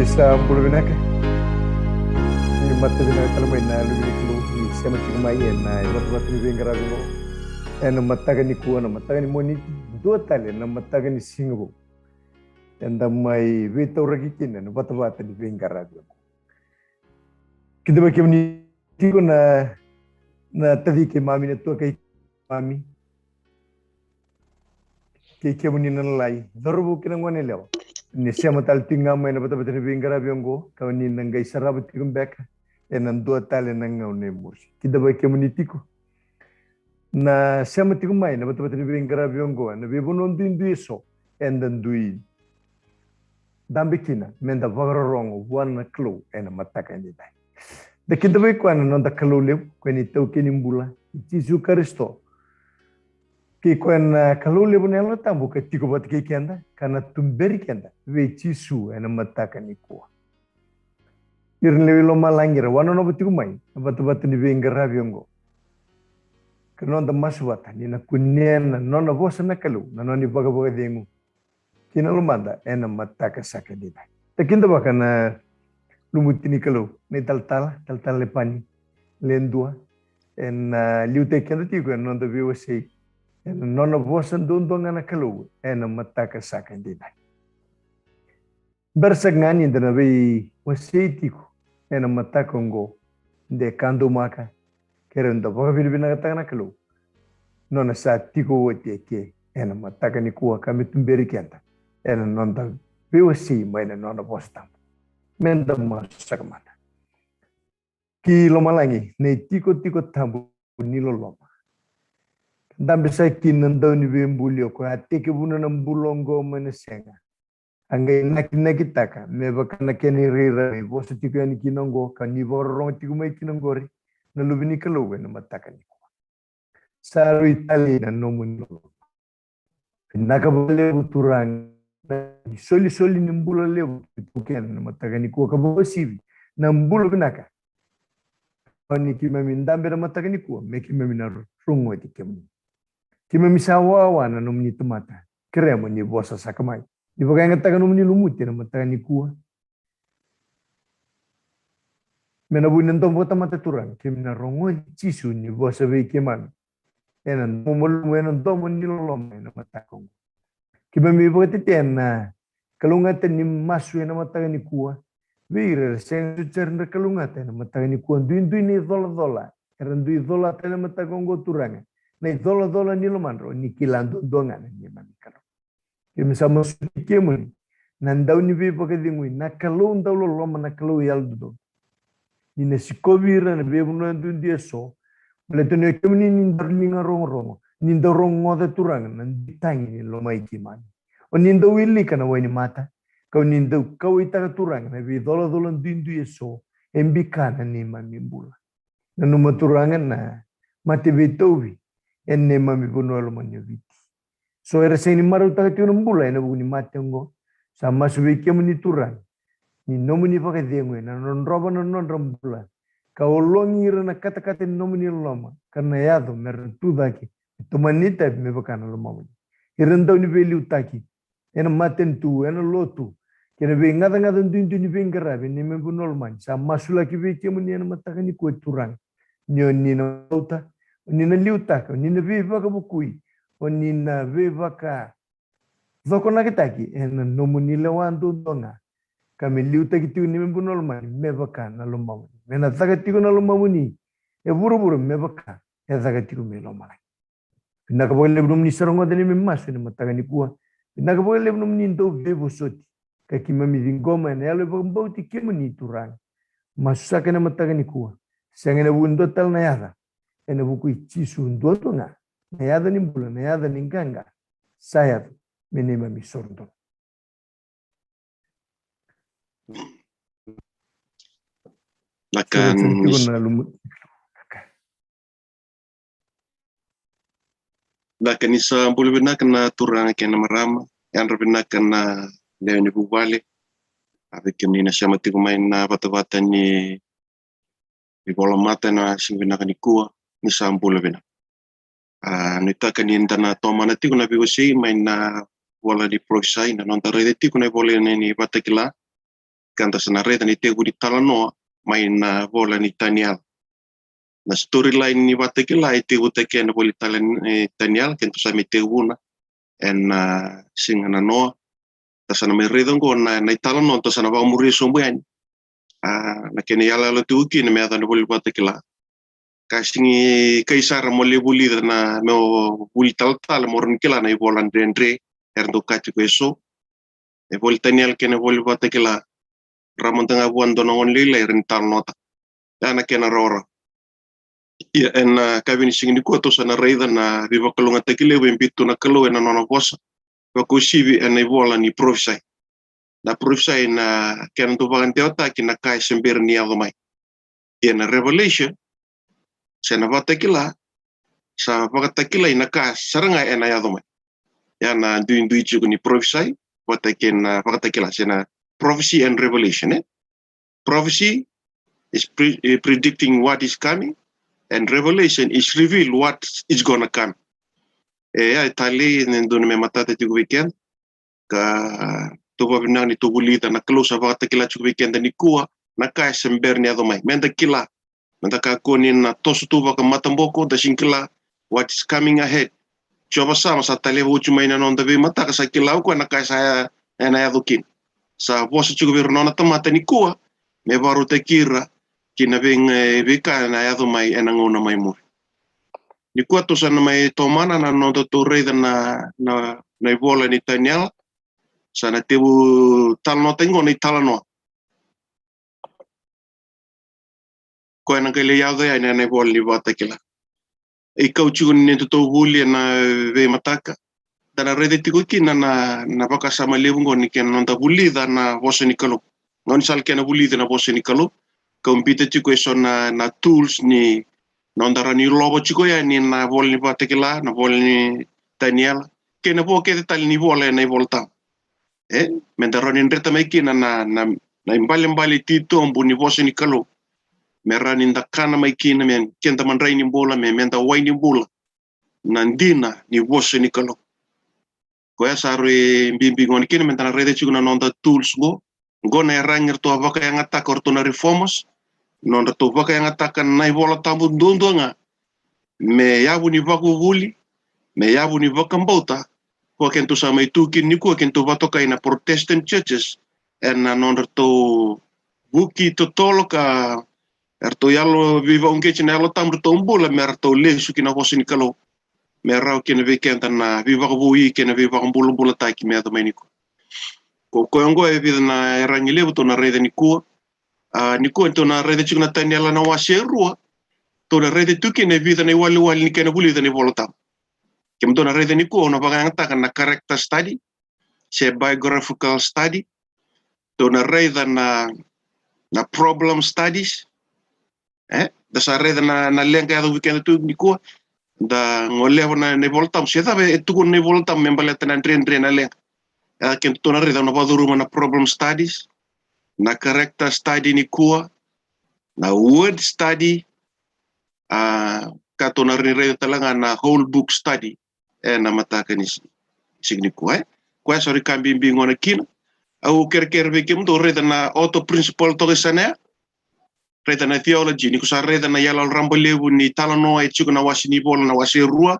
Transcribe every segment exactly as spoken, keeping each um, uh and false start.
Sa bula vinaka. Ni mata vinaka tale mai na luve ni Kalou ni sema tiko mai ena ivatavata ni veiqaravi oqo. Ena mataka nikua, na mataka ni Moniti, dua tale na mataka ni siga vou eda mai veitauraki kina ena vatavata ni veiqaravi oqo. Kidavaki kemuni tiko na, na taci keimami, na tuakai keimami, kei kemuni na lalai, cauravou kei na goneyalewa, ni sema tale tiko ga mai na vatavata ni veiqaravi oqo, ka ni na qai sarava tiko beka ena dua tale na gauna e muri. Kidavaki kemuni tiko na sema tiko mai na vatavata ni veiqaravi oqo ena veivanua duidui eso eda dui dabe kina meda vakarorogo vua na Kalou ena mataka edaidai. Da kidavaki koya na noda Kalou levu, koya na itaukei ni bula, i Jisu Karisito. Kei koya na Kalou levu na Yalo Tabu ka tiko vata kei keda ka na tuberi keda vei Jisu ena mataka nikua. Ira na lewe i lomalagi era wanonova tiko mai na vatavata ni veiqaravi oqo, ka noda masu vata ni na kunea na nona vosa na Kalou, na nona ivakavakacegu ki na lomada ena mataka saka edaidai. Da kidavaka na lumuti ni Kalou, na italatala, talatala Lepani Ledua, ena liutaki keda tiko ena noda veiwasei ena nona vosa duadua ga na Kalou ena mataka saka edaidai. Bera saka ga ni da na veiwasei tiko ena mataka oqo, de ka daumaka, keirau da vakavinavinakataka na Kalou nona sa tiko oti eke ena mataka nikua ka me tuberi keda ena noda veiwasei mai na nona vosa tabu. Meda masu saka mada. Ki lomalagi, na itikotiko tabu ni loloma, ka dabe saka kina na Dauniveibuli, o koya a tekivuna na bula oqo mai na sega, a qai nakinakitaka me vaka na kena irairai, me vosa tiko yani kina oqo ka ni vakarorogo tiko mai kina oqori na luve ni Kalou ena mataka nikua. Sa rui tale na nomuni loloma. Vinaka vakalevu Turaga, na isolisoli ni bula levu tu kina na mataka nikua ka vakasivi na bula vinaka. Oni keimami dabe na mataka nikua me keimami na rogoci kemuni. Keimami sa wawa na nomuni tamata. Kerea mo ni vosa saka mai, ni vakayagataka nomuni lumuti na mataka nikua. Me na vu ni domo vakatamata Turaga, keimami na rogoci Jisu ni vosa vei keimami ena domo malumu, ena domo ni loloma ena mataka oqo. Keimami vakatetea na kalougata ni masu ena mataka nikua vei ira era sega soti sara ni ra kalougata ena mataka nikua. Duidui na icolacola era dui colata ena mataka oqo Turaga, na icolacola ni lomadra, o ni kila duadua ga na neimami Kalou. Keimami sa masu vei kemuni na Dauniveivakacegui, na Kalou dauloloma, na Kalou yalododonu, ni na sikovi ira na veivanua duidui eso. Baleta ni o kemuni ni dau liga rogorogo, ni dau rogoca Turaga na dui tagi ni lomai keimami. O ni dau wilika na wainimata, ka o ni dau kauwaitaka Turaga na veicolacola duidui eso e bika na neimami bula. Nanuma Turaga na mate veitauvi ena neimami vanua lomani o Viti. So era sega ni marautaka tiko na bula ena vuku ni mate oqo. Sa masu vei kemuni Turaga ni nomuni vakacegu ena drodrova na nodra bula, ka ologi ira na katakata ni nomuni loloma, ka na yaco me ra tucake, me tomani itavi me vaka na lomamuni. Ira dau ni veiliutaki ena matanitu, ena lotu, kei na veigacagaca duidui ni veiqaravi ena neimami vanua lomani, sa masulaki vei kemuni ena mataka nikua Turaga, ni o ni na bauta, o ni na liutaka, o ni na veivakavukui, o ni na veivakacokonakitaki ena nomuni lewa duadua ga, ka me liutaki tiko neimami vanua lomani me vaka na lomamuni, me na caka tiko na lomamuni e vuravura me vaka e caka tiko mai lomalagi. Vinaka vakalevu nomuni sa rogoca neimami masu ena mataka nikua. Vinaka vakalevu nomuni dau veivosoti, ka keimami ciqoma ena yalo e vakabauti kemuni Turaga. Masu saka ena mataka nikua, sega ena vuku ni dua tale na yaca, ena vuku i Jisu duadua ga, na yaca ni bula, na yaca ni qaqa, sa yaco me neimami isoro donu. Na ka ni sa bula vinaka na turaga kei na marama, yadra vinaka na lewe ni vuvale. A vei kemuni na sema tiko mai na vatavata ni ivola mata ena siga vinaka nikua, ni sa bula vinaka. A, nuitaka ni da na tomana tiko na veiwasei mai na vola ni Parofisai, na noda raica tiko na ivola ni Vakatakila. ka da sa na raica na itekivu ni talanoa mai na vola ni Taniela. Na storyline ni Vakatakila e tekivutaki ena vola ni tala ni, e, Taniela, keda sa mai tekivuna ena, a, siga nanoa. Da sa na mai raica oqo na, na italanoa, da sa na vakamuria sobu yani. A, na kena iyaloyalo tiko kina me yaco ena vola ni Vakatakila. Ka sega ni kai sara mo lai vulica na, mo vuli talatala mo rawa ni kila na ivola dredre era dau kaya tiko eso. E vola i Taniela kei na vola ni Vakatakila, rawa mada ga vua e dua na gone lailai e rawa ni talanoataka. Ya na kena rawarawa. Ia, ena, a, yakavi ni siga nikua tou sa na raica na veivakalougatataki levu e biuta tu na Kalou ena nona vosa, vakauasivi ena ivola ni parofisai. Na parofisai na kena dau vakadewataki na ka e se bera ni yaco mai. Ia na revelation, se na Vakatakila, sa vakatakilai na ka sara ga ena yaco mai. Ya na duidui tiko ni parofisai vata kei na Vakatakila, se na prophecy and revelation, e? Prophecy is pre-, eh, predicting what is coming, and revelation is reveal what is gonna come. E, ya e talei ni dua na me matata tiko vei keda. Ka tou vakavinaka ni tou vulica na Kalou sa vakatakila tiko vei keda nikua na ka e se bera ni yaco mai. Meda kila, meda kakua ni na toso tu vakamataboko, da sega ni kila what is coming ahead. Jiova Sama sa taleva oti mai na noda veimataka, sa kila o koya na ka e sa ya-, ena yaco kina. Sa vosa tiko vei ira na nona tamata nikua me vakarautaki ira ki na vei-, veika ena yaco mai ena gauna mai muri. Nikua tou sa na mai tomana na noda tou raica na, na, na ivola ni Taniela. Sa na tevu talanoataki qo na italanoa. Koya na qai lai yaco yani ena ivola ni Vakatakila. E kau tiko ni nodatou vuli ena veimataka, da na raica tiko kina na, na vakasama levu qo ni kena noda vulica na vosa ni Kalou. Gaunisala kena vulica na vosa ni Kalou, kau biuta tiko eso na, na tools ni noda rawa ni lova tiko yani na vola ni Vakatakila, na vola ni Taniela, kei na vo kece tale ni vola ena iVolatabu. E, meda rawa ni dreta mai kina na, na, na ibalebale titobu ni vosa ni Kalou. Me rawa ni da kana mai kina, me keda madrai ni bula, me, meda wai ni bula na dina ni vosa ni Kalou. Koya sa rui bibi gona kina meda na raica tiko na noda tools qo. Qo na iyaragi eratou a vakayagataka o ratou na reformers, nodratou vakayagataka na iVolatabu duadua ga me yavu ni vakavuvuli, me yavu ni vakabauta. Koya kedatou sa mai tu kina nikua, kedatou vakatokai na Protestant churches, ena nodratou vuki totolo ka eratou yalo veivakauqeti na Yalo Tabu, eratou bula me ratou lesu ki na vosa ni Kalou, me rawa kina vei keda na veivakavoui kei na veivakabulabulataki me yaco mai nikua. Ko koya oqo e vica na iyaragi levu tou na raica nikua. A, nikua tou na raica tiko na Taniela na wase e rua, tou na raica tiko kina e vica na iwalewale ni kena vulica na iVolatabu. Kemudou na raica nikua, au na vakayagataka na character study se biographical study. Tou na raica na, na problem studies. E, da sa raica na, na leqa e yaco vei keda tu nikua. Da goleva na, na iVolatabu, se cava e tukuna na iVolatabu me baleta na dredre, na leqa. E, kedatou na raica, au na vakacuruma na problem studies, na character study nikua, na word study, a, ka tou na raica tale ga na whole book study ena mataka ni si-, siga nikua, e. Koya sa rui ka bibi gona kina. Au kerekere vei kemudou raica na auto principle toka e sa na ya. Raica na theology, ni ko sa raica na iyaloyalo rabalevu ni talanoa e tiko na wase ni vola, na wase e rua.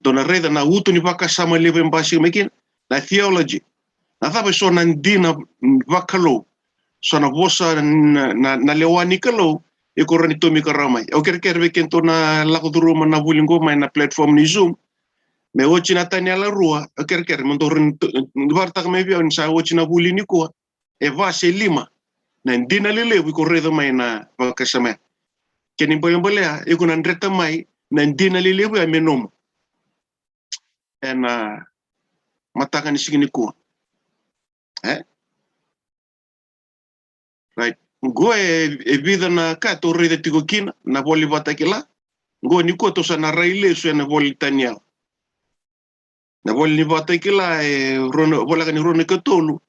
Dou na raica na uto ni vakasama levu e basika mai kina, na theology. Na cava eso na dina vakalou, so na vosa na, na, na lewa ni Kalou, iko rawa ni tomika rawa mai. Au kerekere vei kedatou na lako curuma na vuli qo mai na platform ni Zoom. Me oti na Taniela rua, au kerekere, me dou rawa ni to-, ni vakaraitaka mai vei au ni sa oti na vuli nikua. E va se lima na dina lelevu iko raica mai na vakasama ya. Kena ibalebale ya, iko na dreta mai na dina lelevu ya me nomu ena mataka ni siga nikua. E? Right. Qo e, e vica na ka tou raica tiko kina na vola ni Vakatakila. Qo nikua tou sa na rai lesu ena vola ni Taniela. Na vola ni Vakatakila, e, rua na, voleka ni rua na ikatolu,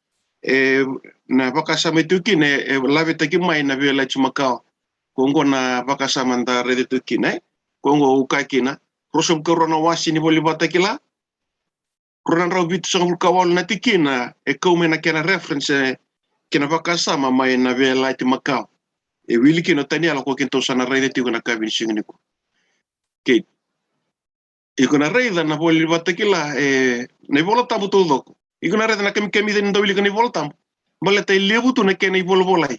e, na vakasama e tiko kina, e, e lavetaki mai na Veiyalayalati Makawa. Ko qo na vakasama da raica tiko kina, e. Ko qo au kaya kina, ruasagavulu ka rua na wase ni vola ni Vakatakila, rua na drau vitusagavulu ka walu na tikina, e kau mai na kena reference, e, kena vakasama mai na Veiyalayalati Makawa. E wili kina o Taniela ko keitou sa na raica tiko na kavi ni siga nikua. Kei. Iko na raica na vola ni Vakatakila, e, na iVola Tabu taucoko. Iko na raica na kamikamica ni dau wilika na iVola Tabu. Baleta e levu tu na kena ivolavolai.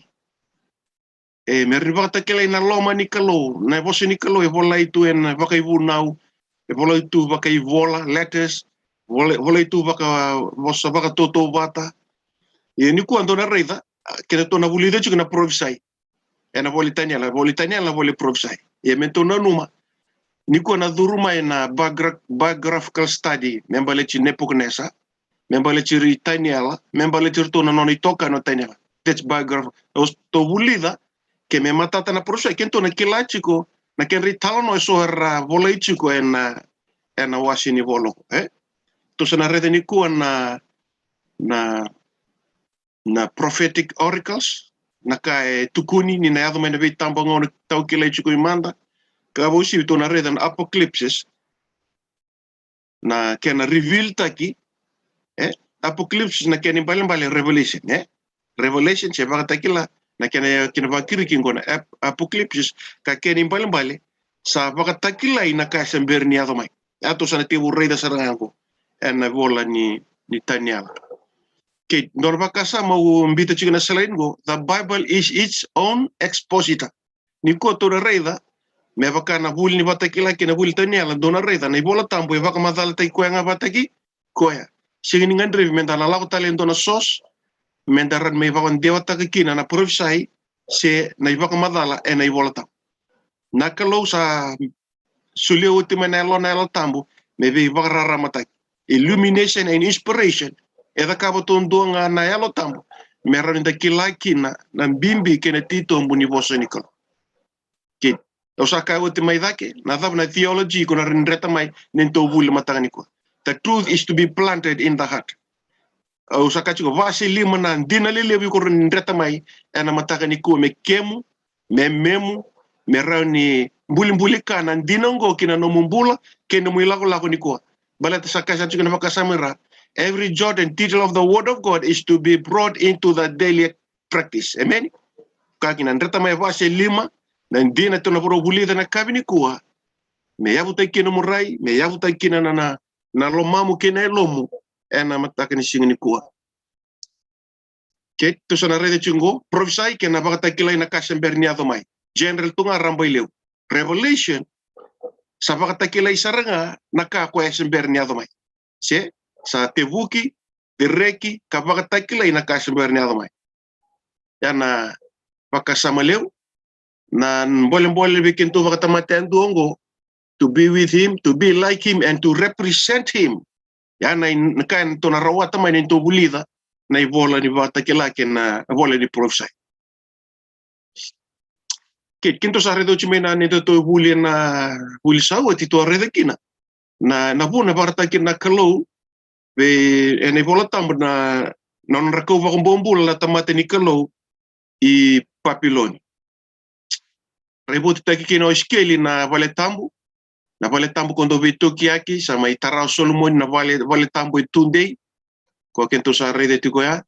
E, me rawa ni vakatakilai na loma ni Kalou, na vosa ni Kalou, e volai tu ena vakaivunau, e volai tu vakaivola, letters, volai, volai tu vakavosa vakatautauvata. Ia nikua dou na raica, a, kena tou na vulica tiko na parofisai. Ena vola i Taniela, vola i Taniela, vola i parofisai. Ia me tou nanuma, nikua na curu mai na biogra-, biographical study, me baleti Nepukanesa, me baleti ira i Taniela, me baleti iratou na nona itokani o Taniela. That's biography. Au s-, tou vulica, ke me matata na parofisai, keitou na kila tiko na kedra italanoa eso era volai tiko ena, ena wase ni vola oqo, e? Tou sa na raica nikua na, na, na prophetic oracles, na ka e tukuni ni na yaco mai na veitabagauna tou kilai tiko i mada. Ka vakauasivi tou na raica na apocalypses, na kena reveal taki, e, apocalypse na kena ibalebale revelation, e, revelation se vakatakila, na kena, kena vaKiriki qo na ap-, apocalypse, ka kena ibalebale sa vakatakilai na ka e se bera ni yaco mai. Ia tou sa na tekivu raica sara ga qo ena vola ni, ni Taniela. Kei dua na vakasama au biuta tiko na slide qo, the Bible is its own expositor. Nikua tou na raica, me vaka na vuli ni Vakatakila kei na vuli Taniela, dou na raica na iVola Tabu e vakamacalataki koya ga vakataki koya. Sega ni gadrevi me da na lako tale e dua na source, me da rawa ni mai vakadewataka kina na parofisai se na ivakamacala ena iVola Tabu. Na Kalou sa solia oti mai na Yalo, na Yalo Tabu, me veivakararamataki. Illumination and inspiration. E cakava taudua ga na Yalo Tabu me rawa ni da kila kina na bibi kei na titobu ni vosa ni Kalou. Kei, au sa kaya oti mai cake, na cava na theology ko na rawa ni dreta mai ni tou vuli mataka nikua. The truth is to be planted in the heart. Au sa kaya tiko, va se lima na dina lelevu iko rawa ni dreta mai ena mataka nikua me kemu, me memu, me rawa ni bulibuli ka na dina oqo ki na nomu bula kei na nomu ilakolako nikua. Baleta sa kaya sa tiko na vakasama era, every jot and tittle of the word of God is to be brought into the daily practice. Amen? Ka kina dreta mai va se lima na dina tou na vakarau vulica na kavi nikua, me yavutaki kina nomu rai, me yavutaki kina na, na, na lomamu kei na yalomu ena mataka ni siga nikua. Kei tou sa na raica tiko qo, parofisai kei na vakatakilai na ka se bera ni yaco mai. General tu ga, rabailevu. Revelation, sa vakatakilai sara ga na ka koya se bera ni yaco mai. Se, sa tevuki, dereki, ka vakatakilai na ka se bera ni yaco mai. Ia na vakasama levu, na bolebole vei keitou vakatamata yadua oqo, to be with him, to be like him, and to represent him. Ia na, na ka tou na rawata mai ni tou vulica na ivola ni Vakatakila kei na vola ni parofisai. Kei, keitou sa raica oti mai na, ni tou vuli na, vuli sa oti tou raica kina na, na vuna vakaraitaka kina na Kalou vei, ena iVola Tabu na, na nodra kau vakabobula na tamata ni Kalou i Papiloni. Raivotutaki kina o Isikeli na vale tabu, na vale tabu ko dau veitokiyaki, sa mai tara o Solomoni na vale, vale tabu e tudei, ko keitou sa raica tiko ya.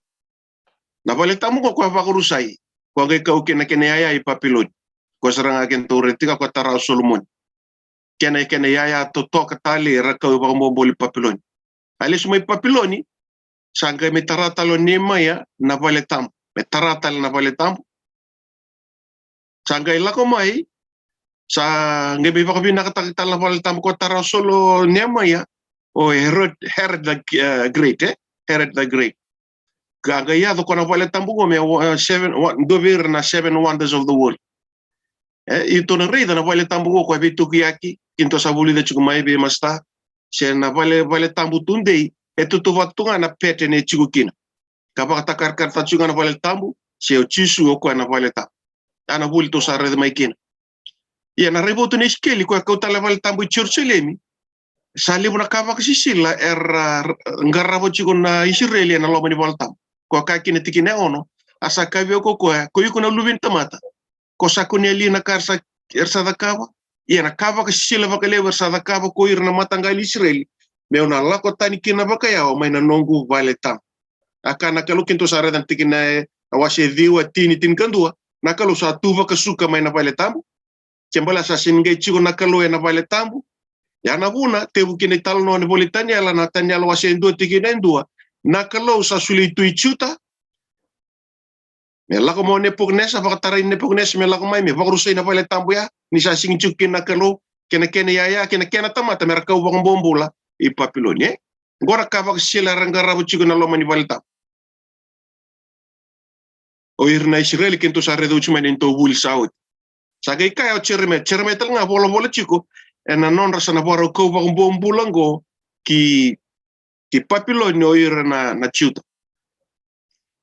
Na vale tabu ko koya vakarusai, ko qai kau kina kena iyaya i Papiloni. Ko sara ga keitou raica tiko ko tara o Solomoni. Kena, kena iyaya totoka tale era kau vakabobula i Papiloni. A lesu mai Papiloni, sa qai mai tara tale o Niemaia na vale tabu. Me tara tale na vale tabu. Sa qai lako mai, sa qai mai vakavinakataka tale na vale tabu ko tara o Solo, Niemaia, o Herod, Herod the, eh, Great, e? Herod the Great. Ka qai yaco ko na vale tabu qo me, eh, seven, wa-, dua vei ira na seven wonders of the world. E, i tou na raica na vale tabu qo ko a veitokiyaki, keitou sa vulica tiko mai vei masta, se na vale, vale tabu tudei, e tautauvata tu ga na pattern e tiko kina. Ka vakatakarakarataka tiko ga na vale tabu, se o Jisu o koya na vale tabu. A na vuli tou sa raica mai kina. Ia na raivotu nei Isikeli, koya kau tale na vale tabu i Jerusalemi, sa levu na ka vakasisila era, ah, qarava tiko na Isireli ena loma ni vale tabu. Ko kaya kina tikina e ono, a sa kaya vei au ko koya, ko iko na luve ni tamata, ko sa kunea li na ka era sa, era sa cakava? Ia na ka vakasisila vakalevu era sa cakava ko ira na mataqali Isireli, meu na lako tani kina vakayawa mai na noqu vale tabu. A kaya na Kalou, keitou sa raica na tikina e, na wase ciwa, tini, tinikadua, na Kalou sa tu vakasuka mai na vale tabu. Ke bale sa sega ni qai tiko na Kalou ena vale tabu. Ya na vuna tevu kina italanoa ni vola i Taniela, na Taniela wase e dua tikina e dua. Na Kalou sa solia tu i Juta me lako mai o Nepukanesa, vakatarai Nepukanesa me lako mai me vakarusai na vale tabu ya, ni sa sega ni tiko kina na Kalou kei na kena iyaya kei na kena tamata me ra kau vakabobula i Papiloni, e? Oqo na ka vakasisila era qarava tiko ena loma ni vale tabu. O ira na Isireli, kedatou sa raica oti mai na neitou vuli sa oti. Sa qai kaya o Jeremaia, Jeremaia tale ga volavola tiko ena nodra sa na vakarau kau vakabobula oqo ki, ki Papiloni o ira na, na Juta.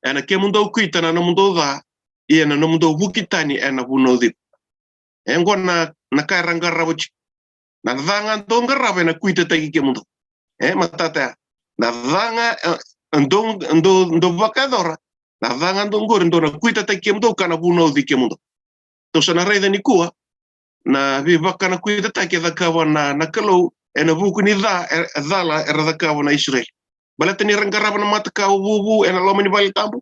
Ena kemudou kuita na nomudou ca, ia na nomudou vuki tani ena vunauci iko. E oqo na, na ka era qarava tiko. Na ca ga dou qarava ena kuitataki kemudou. E matata ya. Na ca ga, e, dou, dou, dou vakayacora. Na ca ga dou qori dou na kuitataki kemudou ka na vunauci kemudou. Tou sa na raica nikua na veivakanakuitataki e cakava na, na Kalou ena vuku ni ca, e, e cala era cakava na Isireli. Baleta ni ra qarava na matakau vuvu ena loma ni vale tabu.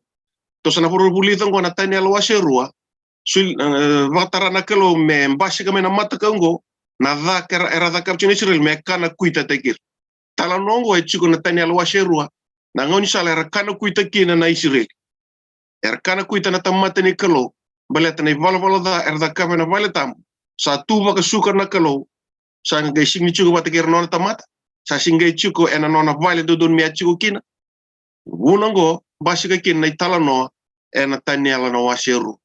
Tou sa na vakavulica oqo na Taniela wase rua. Soli, e, vakatara na Kalou me basika mai na matakau oqo na ca era, era cakava tiko na Isireli me kanakuitataki ira. Talanoa oqo e tiko na Taniela wase rua. Na gaunisala era kanakuita kina na Isireli. Era kanakuita na tamata ni Kalou baleta na ivalavala ca era cakava ena vale tabu. Sa tu vakasuka na Kalou. Sa qai sega ni tiko vata kei ira na nona tamata. Sa sega ni qai tiko ena nona vale dodonu me a tiko kina. Vuna oqo basika kina na italanoa ena Taniela na wase rua.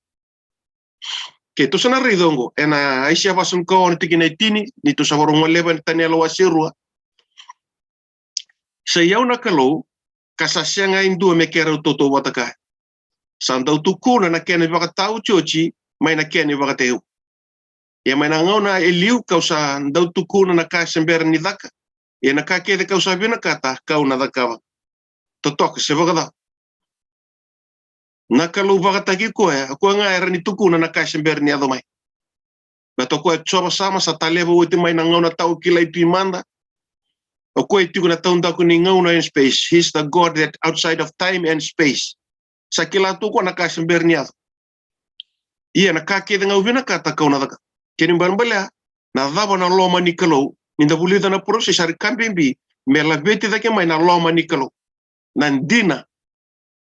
Keitou sa na raica oqo ena Aisea vasagavulu ka ono tikina e tini, ni tou sa vakarau goleva ena Taniela wase rua. Sa i au na Kalou, ka sa sega e dua me keirau tautauvata kaya. Sa dau tukuna na kena ivakataotioti mai na kena ivakatekivu. Ia mai na gauna e liu kau sa dau tukuna na ka se bera ni caka. Ia na ka kece kau sa vinakata kau na cakava. Totoka se vakacava. Na Kalou vakataki koya, o koya ga e rawa ni tukuna na ka se bera ni yaco mai. Baleta o koya Jiova Sama sa taleva oti mai na gauna tawakilai tu i mada. O koya e tiko na taudaku ni gauna and space. He's the God that outside of time and space. Sa kila tu o koya na ka se bera ni yaco. Ia na ka kece ga au vinakata kau na caka. Kena ibalebale ya, na cava na loma ni Kalou, ni da vulica na parofisai sa rui ka bibi me laveti cake mai na loma ni Kalou. Na dina.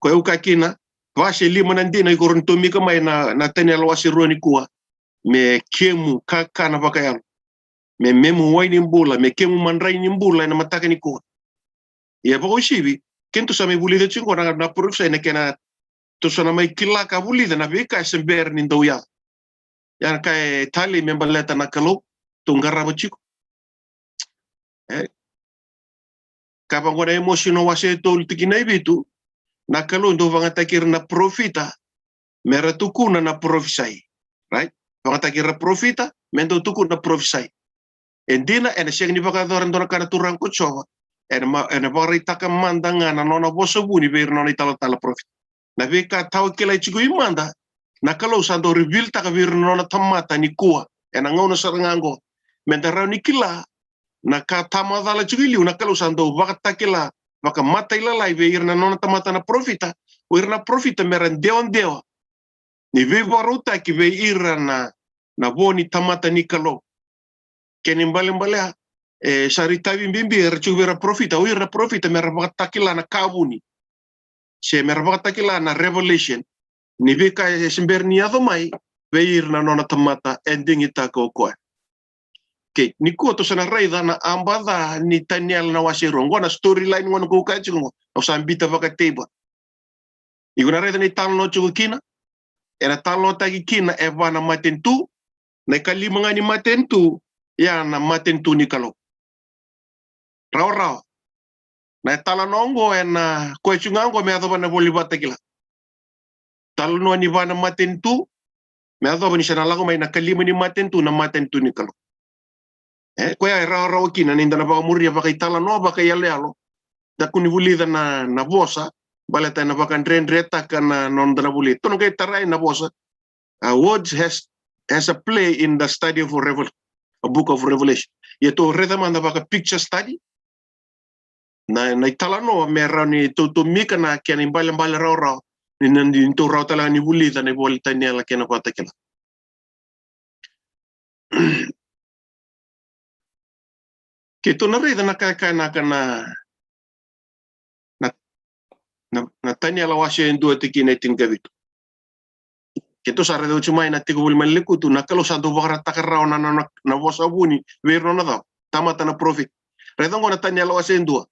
Koya au kaya kina, vase lima na dina, iko rawa ni tomika mai na, na Taniela wase rua nikua. Me kemu kakana vakayalo. Me memu wai ni bula, me kemu madrai ni bula ena mataka nikua. Ia vakauasivi, kedatou sa mai vulica tiko na, na parofisai na kena, tou sa na mai kila ka vulica na veika e se bera ni dau yaco. Ia na ka e talei me baleta na Kalou, tou qarava tiko. E. Ka vaqo na Emosi na wase e tolu tikina e vitu, na Kalou dau vagataki ira na parofita me ra tukuna na parofisai. Right? Vagataki ira na parofita me dau tukuna na parofisai. E dina, ena sega ni vakayacora e dua na ka na Turaga ko Jiova. Ena ma-, ena vakaraitaka mada ga na nona vosa vuni vei ira na nona italatala parofita. Na veika tawakilai tiko i mada, na Kalou sa dau reveal-taka vei ira na nona tamata nikua, ena gauna sara ga oqo. Me da rawa ni kila na ka tamacala tiko i liu, na Kalou sa dau vakatakila vakamatailalai vei ira na nona tamata na parofita, o ira na parofita me ra dewadewa ni veivakarautaki vei ira na, na vo ni tamata ni Kalou. Kena ibalebale ya, e, sa rui tavi bibi era tiko vei ira na parofita, o ira na parofita me ra vakatakila na ka vuni. Se me ra vakatakila na revelation ni veika e se bera ni yaco mai vei ira na nona tamata e digitaka o koya. Okay, nikua tou sa na raica na aba ca ni Taniela na wase rua. Oqo na storyline gona kau kaya tiko oqo, au sa bita vakateiba. Iko na raica na italanoa tiko kina, ena talanoataki kina e va na matanitu, na ikalima ga ni matanitu, ia na matanitu ni Kalou. Rawarawa. Na italanoa oqo ena koya tiko ga oqo me yacova na ivola ni Vakatakila. Talanoa ni va na matanitu, me yacova ni sa na lako mai na ikalima ni matanitu, na matanitu ni Kalou. E, koya e rawarawa kina ni da na vakamuria vakaitalanoa, vakayaloyalo. Da kua ni vulica na, na vosa, baleta ena vakadredretaka na noda na vulica. Tou na qai tarai na vosa. Uh, words has, has a play in the study of a Revel-, a book of Revelation. Ia tou raica mada vaka picture study. Na, na italanoa me rawa ni tou tomika na kena ibalebale rawarawa. ni na, ni tou rawa tale ga ni vulica na ivola i Taniela kei na Vakatakila. Keitou na raica na ka e kaya na ka na, na, na, na Taniela wase e dua tikina e tinikavitu. Keitou sa raica oti mai na tiko voli mai na lekutu, na Kalou sa dau vakaraitaka rawa na, na, na, na vosa vuni vei ira na nona cava? Tamata, na parofita. Raica oqo na Taniela wase e dua.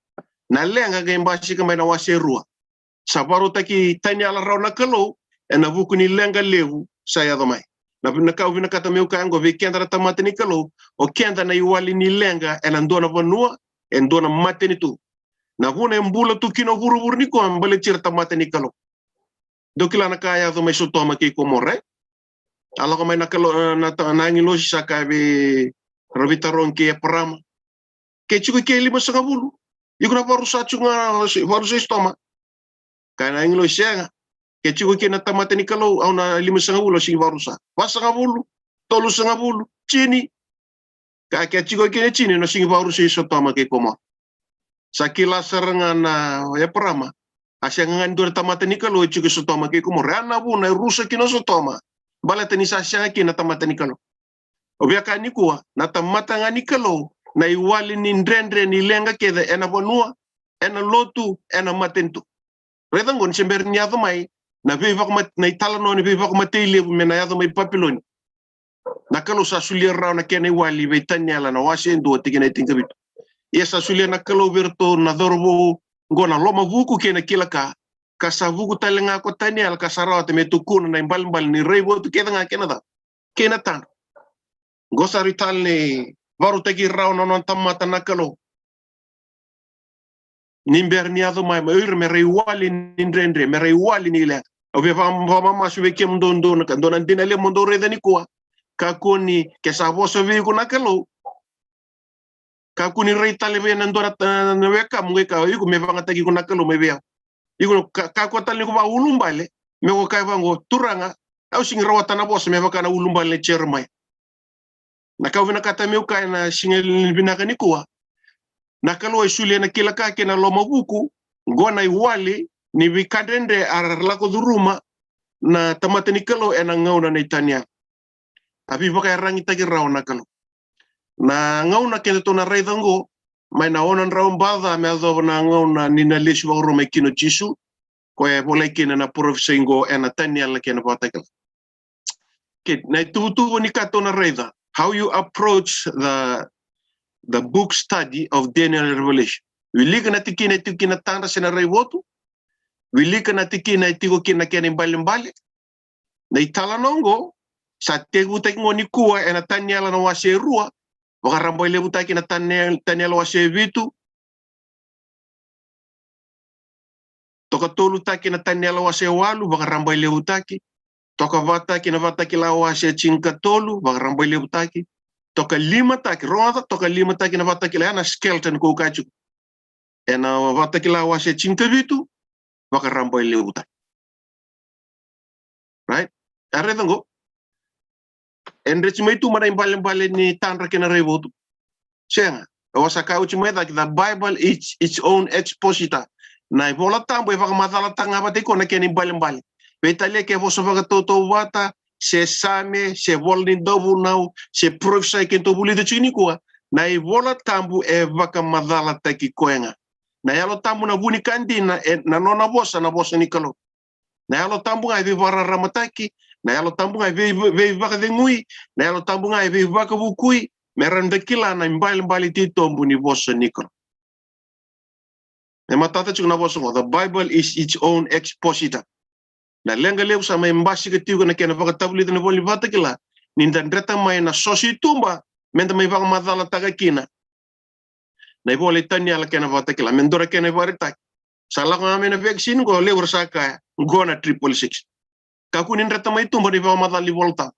Na leqa qai basika mai na wase e rua. Sa vakarautaki Taniela rawa na Kalou ena vuku ni leqa levu sa yaco mai. Na, na ka au vinakata meu kaya oqo vei keda na tamata ni Kalou, o keda na iwali ni leqa ena dua na vanua, e dua na matanitu. Na vuna e bula tu kina o vuravura nikua me baleti ira tamata ni Kalou. Dou kila na ka a yaco mai Sotoma kei Komora, e? A lako mai na Kalou, e, na ta-, na agilosi sa kaya vei, ra veitarogi kei Eparama, ke tiko i ke limasagavulu, iko na varusa tiko ga, varusa i Sotoma. Kaya na agilosi, sega. Ke tiko i ke na tamata ni Kalou, au na limasagavulu, au sigi varusa. Vasagavulu, tolusagavulu, tini. Ka ke tiko i ke na tini, na sigi varusa i Sotoma kei Komora. Sa kila sara ga na Eparama, a sega ga ni dua na tamata ni Kalou e tiko i Sotoma kei Komora. Ya na vuna e rusa kina o Sotoma. Baleta ni sa sega kina na tamata ni Kalou. O via kaya nikua, na tamata ga ni Kalou, na iwali ni dredre ni leqa kece ena vanua, ena lotu, ena matanitu. Raica oqo ni se bera ni yaco mai na veivakamat-, na italanoa ni veivakamatei levu me na yaco mai Papiloni. Na Kalou sa solia rawa na kena iwali vei Taniela na wase e dua tikina e tinikavitu. Ia sa solia na Kalou vei iratou na cauravou oqo na lomavuku kei na kila ka, ka sa vuku tale ga ko Taniela ka sa rawata me tukuna na ibalebale ni raivotu kece ga kei na ca, kei na tadra. Oqo sa rui tale ni vakarautaki rawa na nona tamata na Kalou. Ni bera ni yaco mai, mai o ira me ra iwali ni dredre, me ra iwali ni leqa. Au via vaka-, vakamamasu vei kemudou, dou na ka, dou na dina levu mo dou raica nikua. Kakua ni, ke sa vosa vei iko na Kalou, kakua ni rai tale vei na dua na, na wekamu qai kaya, iko me vakayagataki iko na Kalou mai vei au. Iko ka, kakua tale ni ko vakaulubale, me ko kaya vaqo, Turaga, au sigi rawata na vosa me vaka na ulubale nei Jeremaia. Na ka au vinakata meu kaya na siga ni vinaka nikua. Na Kalou e solia na kila ka kei na lomavuku, oqo na iwali ni veika dredre a lako curuma na tamata ni Kalou ena gauna nei Taniela. A veivakaiyaragitaki rawa na Kalou. Na gauna kedatou na raica oqo, mai na ono na drau baca me yacova na gauna ni na lesu vakarua mai kina o Jisu, koya e volai kina na parofisai oqo ena Taniela kei na Vakatakila. Ke na ituvatuva ni ka tou na raica, how you approach the, the book study of Daniel and Revelation. Wilika na tikina e tiko kina na tadra se na raivotu. Wilika na tikina e tiko kina na kena ibalebale. Na italanoa oqo sa tekivutaki oqo nikua ena Taniela na wase e rua, vakarabailevutaki na Taniela, Taniela wase e vitu, tokatolutaki na Taniela wase e walu, vakarabailevutaki, tokavataki na Vakatakila wase e tinikatolu, vakarabailevutaki, tokalimataki, rogoca, tokalimataki na Vakatakila, ya na skeleton ko kaya tiko. Ena Vakatakila wase e tinikavitu, vakarabailevutaki. Right? A raica oqo. E dreti mai tu mai na ibalebale ni tadra kei na raivotu. Sega. Au sa kaya oti mai cake, the Bible is its own expositor. Na iVola Tabu e vakamacalataka ga vata iko na kena ibalebale. Veitalia ke vosa vakatautauvata, se same, se vola ni dauvunau, se parofisai kedatou vulica tiko nikua. Na iVola Tabu e vakamacalataki koya ga. Na Yalo Tabu na vu ni ka dina, e, na nona vosa, na vosa ni Kalou. Na Yalo Tabu ga e veivakararamataki, na Yalo Tabu ga e vei-, veivakacegui, na Yalo Tabu ga e veivakavukui, me rawa ni da kila na ibalebale titobu ni vosa ni Kalou. E matata tiko na vosa oqo, the Bible is its own expositor. Na leqa levu sa mai basika tiko na kena vakatavulica na ivola ni Vakatakila, ni da dreta mai na soso i tuba, me da mai vakamacalataka kina na ivola i Taniela kei na Vakatakila, me dua na kena ivakaraitaki. Sa lako ga mai na vaccine qo, levu era sa kaya, qo na triple six. Kakua ni dreta mai tuba na ivakamacala ni iVola Tabu.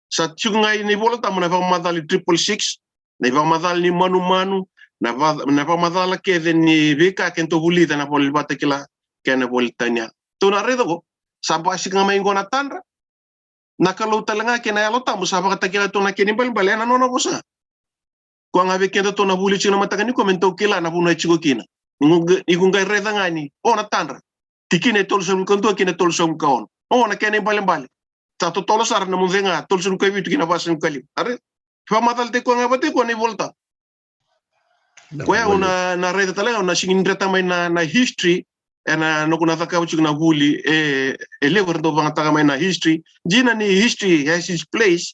Sa tiko ga na iVola Tabu na ivakamacala ni triple six, na ivakamacala ni manumanu, na va-, na ivakamacala kece ni veika kedatou vulica na ivola ni Vakatakila kei na ivola i Taniela. Tou na raica qo, sa basika ga mai qo na tadra, na Kalou tale ga kei na Yalo Tabu sa vakatakila tu na kena ibalebale ena nona vosa. Koya ga vei kedatou na vuli tiko na mataka nikua me datou kila na vanua e tiko kina. Ni qu-, ni qu qai raica ga ni, o, na tadra. Tikina e tolusagavulu ka dua kina tolusagavulu ka ono. O, na kena ibalebale. Sa totolo sara na mudu ga, tolusagavulu ka vitu kina vasagavulu ka lima. Are, vakamacalataki koya ga vata koya na iVola Tabu. Koya au na, na raica tale ga, au na sigi ni dreta mai na, na history, ena noqu na cakava tiko na vuli, e, e levu era dau vagataka mai na history. Dina ni history has its place.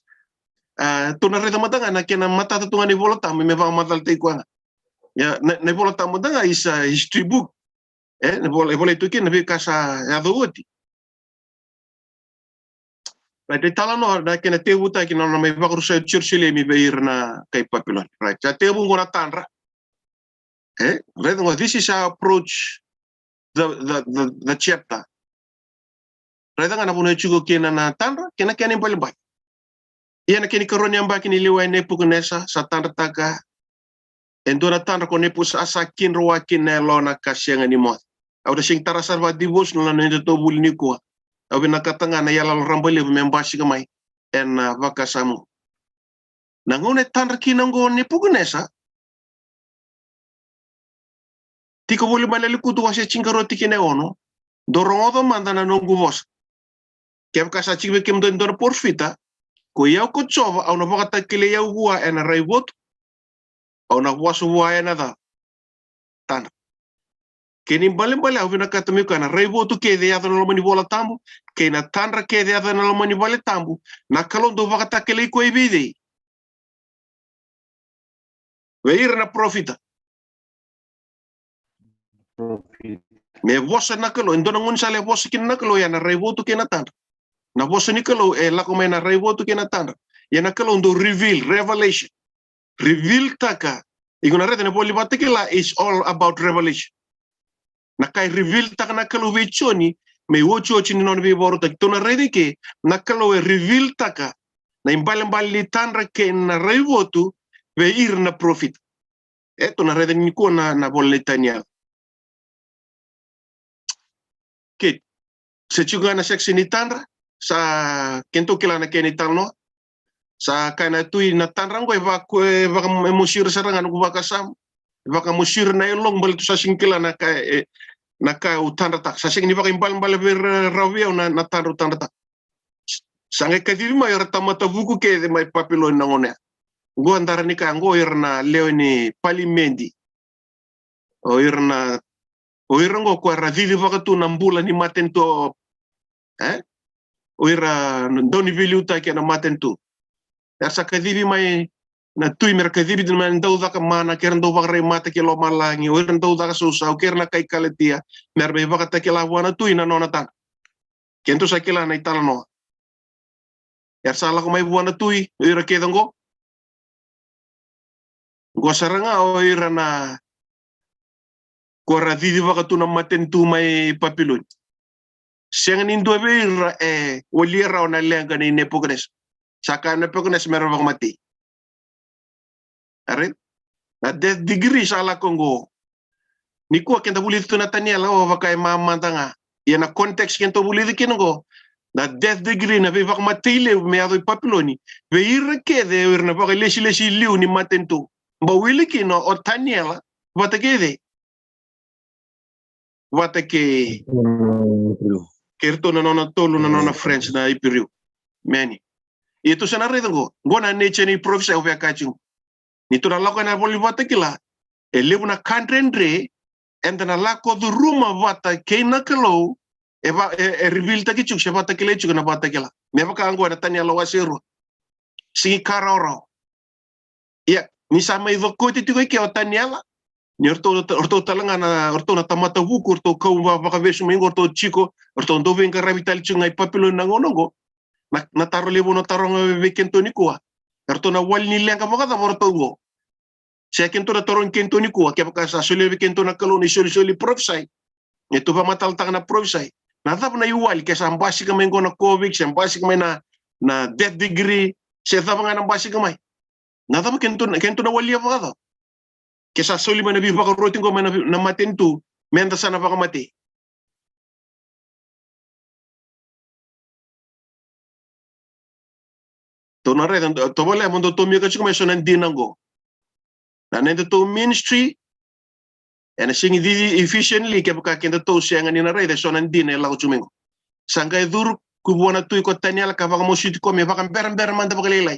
A, tou na raica mada ga na kena matata tu ga na iVola Tabu, me vakamacalataki koya ga. Ia, na, na iVola Tabu mada ga is a history book. E, na ivola, ivola tu kina na veika sa yaco oti. Right, e talanoa na kena tekivutaki na nona mai vakarusai o Jerusalemi vei ira na kai Papiloni. Right, sa tekivu qo na tadra. E, raica qo, this is how I approach the, the, the, the chapter. Raica ga na vanua e tiko kina na tadra, kei na kena ibalebale. Ia na kena ikarua ni yabaki ni lewa i Nepukanesa, sa tadrataka e dua na tadra ko Nepukanesa, sa kidrowa kina na yalona ka sega ni moce. Au na sega ni tara sara vaka devotional na nodatou vuli nikua. Au vinakata ga na iyaloyalo rabailevu me basika mai ena, a, vakasama. Na gauna e tadra kina qo o Nepukanesa, tiko voli mai na Lekutu wase tinikarua tikina e ono, dou rogoca mada na noqu vosa. Kevaka sa tiko vei kemudou e dua na parofita, koi au ko Jiova, au na vakatakilai au vua ena raivotu, au na vosa vua ena ca-, tadra. Kena ibalebale au vinakata meu kaya na raivotu kece e yaco ena loma ni Vola Tabu, kei na tadra kece e yaco ena loma ni vale tabu, na Kalou dau vakatakilai koya vei cei? Vei ira na parofita. Parofita. Me vosa na Kalou, e dua na gaunisala e vosa kina na Kalou, ia na raivotu kei na tadra. Na vosa ni Kalou e lako mai na raivotu kei na tadra. Ia na Kalou dau reveal, revelation. Reveal-taka. Iko na raica na ivola ni Vakatakila is all about revelation. Na ka e reveal-taka na Kalou vei Joni, me iotioti ni nona veivakarautaki. Tou na raica i ke, na Kalou e reveal-taka na ibalebale ni tadra kei na raivotu vei ira na parofita. E, tou na raica nikua na, na ivola nei Taniela. Ke, se tiko ga na section ni tadra, sa keitou kila na kena italanoa. Sa kaya na tui na tadra qo e vaka, e vakamosi ira sara ga noqu vakasama. E vakamosi ira na yaloqu baleta tou sa sega ni kila na ka, e, na ka au tadrataka. Sa sega ni vakaibalebale vei ira rawa vei au na, na tadra au tadrataka. Sa qai kacivi mai o ira tamata vuku kece mai Papiloni na gauna ya. Qo a dara ni kaya qo o ira na lewe ni palimedi. O ira na, o ira qo ko era cicivaka tu na bula ni matanitu. E? O ira na dau ni veiliutaki ena matanitu. Era sa kacivi mai na tui me ra kacivi tu mai na dau caka mana, kei ira dau vakarai mata ki lomalagi, o ira dau caka sausau, kei ira na kai Kalatia, me ra mai vakatakila vua na tui na nona tadra. Keitou sa kila na italanoa. Era sa lako mai vua na tui, o ira kece qo. Qo sara ga o ira na ko ra cicivaka tu na matanitu mai Papiloni. Sega ni dua vei ira e walia rawa na leqa nei Nepukanesa. Sa kaya o Nepukanesa me ra vakamatei. Alright? Na death decree sa lako qo. Nikua keda vulica tu na Taniela, o, vaka e mamada ga. Ia na context keda vulica kina qo, na death decree, na veivakamatei levu me yaco i Papiloni vei ira kece o ira na vakalesilesi liu ni matanitu. Bau wili kina o Taniela vata kei cei? Vata kei, kei iratou na nona tolu na nona friends na Iperiu. Meni. Ia tou sa na raica qo, qo na nature ni prophecy au via kaya tiko. Ni tou na lako ena ivola ni Vakatakila, e levu na ka dredre eda na lako curuma vata kei na Kalou, e va, e, e reveal-taki tiko se vakatakilai tiko na Vakatakila. Me vaka qo ena Taniela wase rua. Sega ni ka rawarawa. Ia, ni sa mai cokoti tiko i ke o Taniela, ni o ratou, o ratou tale ga na, o ratou na tamata vuku, o ratou kau va, vakavesu mai qo, o ratou tiko, o ratou dau veiqaravi tale tiko ga i Papiloni na gauna qo. Na, na taro levu na taroga vei keitou nikua. O ratou na wali ni leqa vakacava o ratou qo? Se keitou na tarogi keitou nikua, kevaka sa solia vei keitou na Kalou na isolisoli ni prophecy. E tou vakamatalataka na prophecy. Na cava na iwali ke sa basika mai qo na COVID, se basika mai na, na death decree, se cava ga na basika mai? Na cava keitou, keitou na walia vakacava? Ke sa soli mai na veivakaroti qo mai na, na matanitu, meda sa na vakamatei. Tou na raica, tou vale, mo dou tomika tiko mai so na dina qo. Na nodatou ministry, Ena sega ni cici efficiently kevaka kedatou sega ni na raica eso na dina e lako tu mai qo. Sa qai curu ki vua na tui ko Taniela ka vakamasuti koya me vakaberabera mada vakalailai.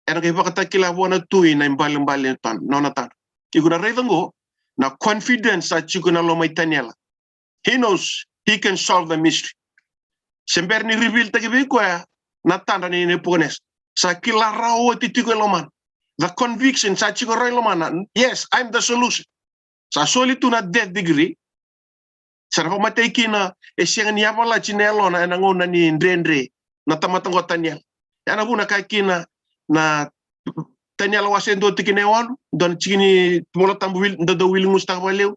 Ena qai vakatakila vua na tui na ibalebale ni tadra, nona tadra. Iko na raica qo na confidence sa tiko ena loma i Taniela. He knows he can solve the mystery. Se bera ni reveal-taki vei koya na tadra nei Nepukanesa, sa kila rawa oti tiko e lomana. The conviction sa tiko rawa e lomana. Yes, I'm the solution. Sa soli tu na death decree. Sa na vakamatei kina, e sega ni yavalati na yalona ena gauna ni dredre na tamata qo Taniela. Ya na vuna kaya kina na Taniela wase dua tikina e walu, dua na tikina ni Vola Tabu wili, da dau wili gusutaka vakalevu.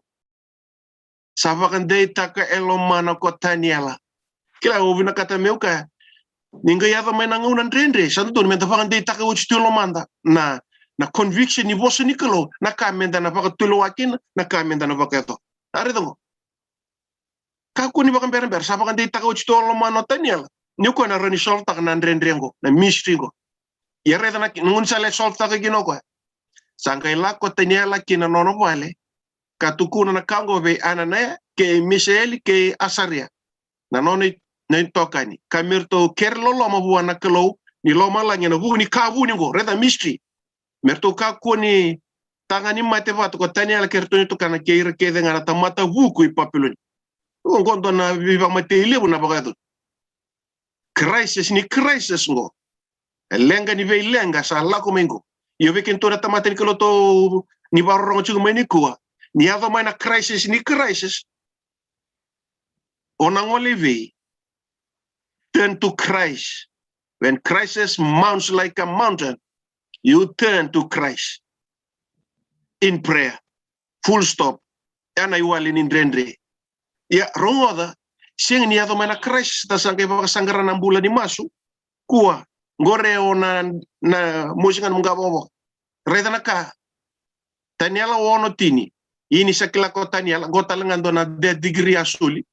Sa vakadeitaka e lomana ko Taniela. Kila, au vinakata meu kaya, ni qai yaco mai na gauna dredre, sa dodonu meda vakadeitaka oti tu e lomada na, na conviction ni vosa ni Kalou, na ka meda na vakatulewa kina, na ka meda na vakayacora. A raica qo. Kakua ni vakaberabera, sa vakadeitaka oti tu e lomana o Taniela ni o koya na rawa ni solve-taka na dredre qo, na mystery qo. Ia raica na, na gauna sa lai solve-taka kina o koya. Sa qai lako o Taniela ki na nona vale, ka tukuna na ka qo vei Ananaia, kei Misaeli, kei Asaria, na nona i-, na itokani, ka me ratou kere loloma vua na Kalou ni lomalagi ena vuku ni ka vuni qo. Raica mystery. Me ratou kakua ni taga ni mate vata ko Taniela kei ratou na itokani kei ira kece ga na tamata vuku i Papiloni. Qo dua na veivakamatei levu na vakayacori. Crisis ni crisis qo. E leqa ni veileqa sa lako mai qo. Io, vei kedatou na tamata ni Kalou tou ni vakarorogo tiko mai nikua, ni yaco mai na crisis ni crisis, o na gole i vei? Turn to Christ. When crisis mounts like a mountain, you turn to Christ in prayer. Full stop. Ya na iwali ni dredre. Ia, rogoca, sega ni yaco mai na crisis, da sa qai vakasaqara na bula ni masu. Kua, qore o na, na mosi ga na muqa vovo. Raica na ka. Taniela ono tini. Ia ni sa kila ko Taniela, qo tale ga dua na death decree a soli.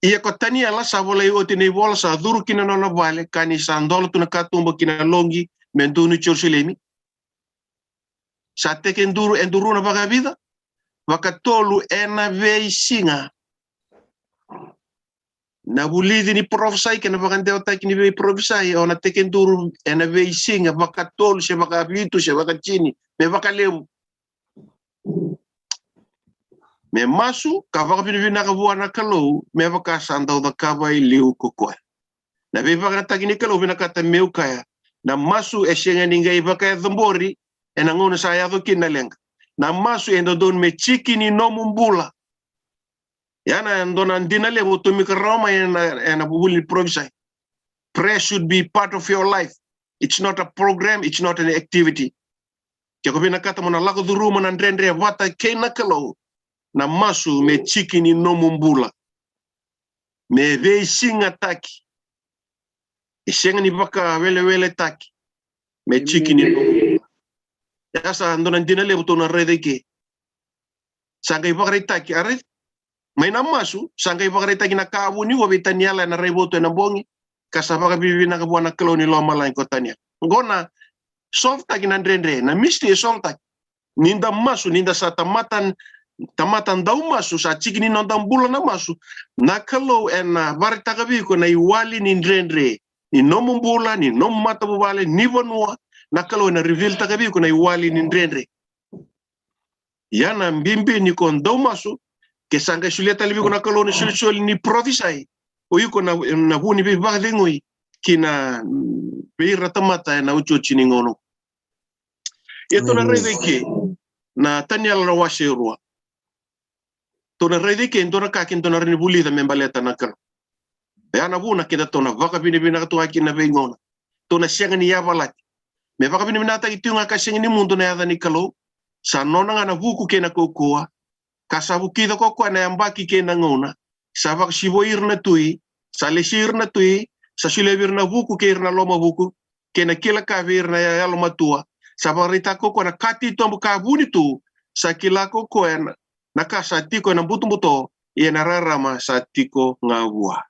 Ia ko Taniela sa volai oti na ivola, sa curu ki na nona vale, ka ni sa dola tu na katuba ki na loqi me donu i Jerusalemi. Sa tekiduru e duru na vakavica? Vakatolu ena veisiga. Na vulici ni parofisai kei na vakadewataki ni veiparofisai, o na tekiduru ena veisiga vakatolu se vakavitu se vakatini, me vakalevu. Me masu ka vakavinavinaka vua na Kalou me vaka sa dau cakava e liu ko koya. Na veivakayagataki ni Kalou, vinakata meu kaya, na masu e sega ni qai vakayacobori ena gauna sa yaco kina na leqa. Na masu e dodonu me tiki ni nomu bula. Ya na dua na dina levu tou mai qarava mai ena, ena vuli ni parofisai. Prayer should be part of your life. It's not a program, it's not an activity. Ke ko vinakata mo na lako curuma na dredre vata kei na Kalou, na masu me tiki ni nomu bula. Me veisigataki. E sega ni vakaweleweletaki. Me tiki ni nomu bula. Ya sa dua na dina levu tou na raica i ke. Sa qai vakaraitaki, a raica. Mai na masu, sa qai vakaraitaki na ka vuni vua vei Taniela ena raivotu ena bogi, ka sa vakavinavinaka vua na Kalou ni lomalagi ko Taniela. Qo na solve-taki na dredre, na mystery e solve-taki. Ni da masu, ni da sa tamata, tamata dau masu, sa tiki ni noda bula na masu, na Kalou ena vakaraitaka vei iko na iwali ni dredre ni nomu bula, ni nomu matavuvale, ni vanua, na Kalou ena reveal-taka vei iko na iwali ni dredre. Ia na bibi ni ko dau masu, ke sa qai solia tale vei iko na Kalou na isolisoli ni parofisai, o iko na, na vu ni veivakacegui ki na, vei ira na tamata ena iotioti ni gauna. Ia tou na raica i ke na Taniela na wase e rua. Tou na raica i ke e dua na ka ke dua na rawa ni vulica me baleta na Kalou. Ya na vuna kedatou na vakavinavinaka tu ga kina na veigauna. Tou na sega ni yavalati. Me vakavinavinakataki tiko ga ka sega ni mudu na yaca ni Kalou. Sa nona ga na vuku kei na kaukauwa. Ka sa vukica ko koya na yabaki kei na gauna. Sa vakasivoi ira na tui. Sa lesi ira na tui. Sa solia vei ira na vuku kei ira na lomavuku, kei na kila ka vei ira na yalomatua. Sa vakaraitaka ko koya na ka titobu ka vuni tu. Sa kila ko koya na, na ka sa tiko ena butobuto, ia na rarama sa tiko ga vua.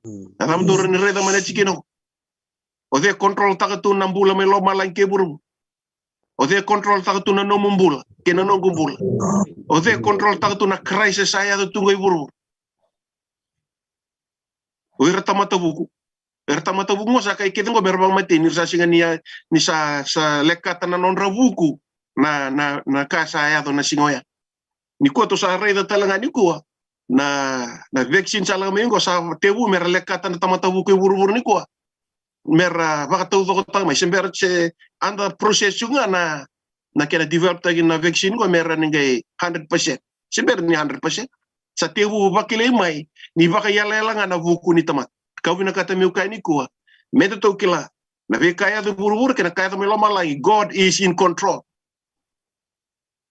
Mm. Na cava dou rawa ni raica mai na tikina qo? O cei e control-taka tu na bula mai lomalagi kei vuravura? O cei e control taka tu na nomu bula kei na noqu bula? O cei e control taka tu na crisis sa yaco tu qo i vuravura? O ira tamata vuku. Era tamata vuku qo sa kai kece qo me ra vakamatei ni ra sa sega ni, ni sa, sa lekata na nodra vuku na, na, na ka sa yaco na siga oya. Nikua tou sa raica tale ga nikua na, na vaccine sa lako mai qo sa tevu me ra lekata na tamata vuku e vuravura nikua. Me ra vakataucokotaka mai se bera se under process ga na, na kena develop taki na vaccine qo me ra ni qai hundred percent. Se bera ni hundred percent. Sa tevu vakilai mai ni vakaiyalayala ga na vuku ni tamata. Kau vinakata meu kaya nikua, me datou kila na veika yaco e vuravura kei na ka yaco mai lomalagi, God is in control.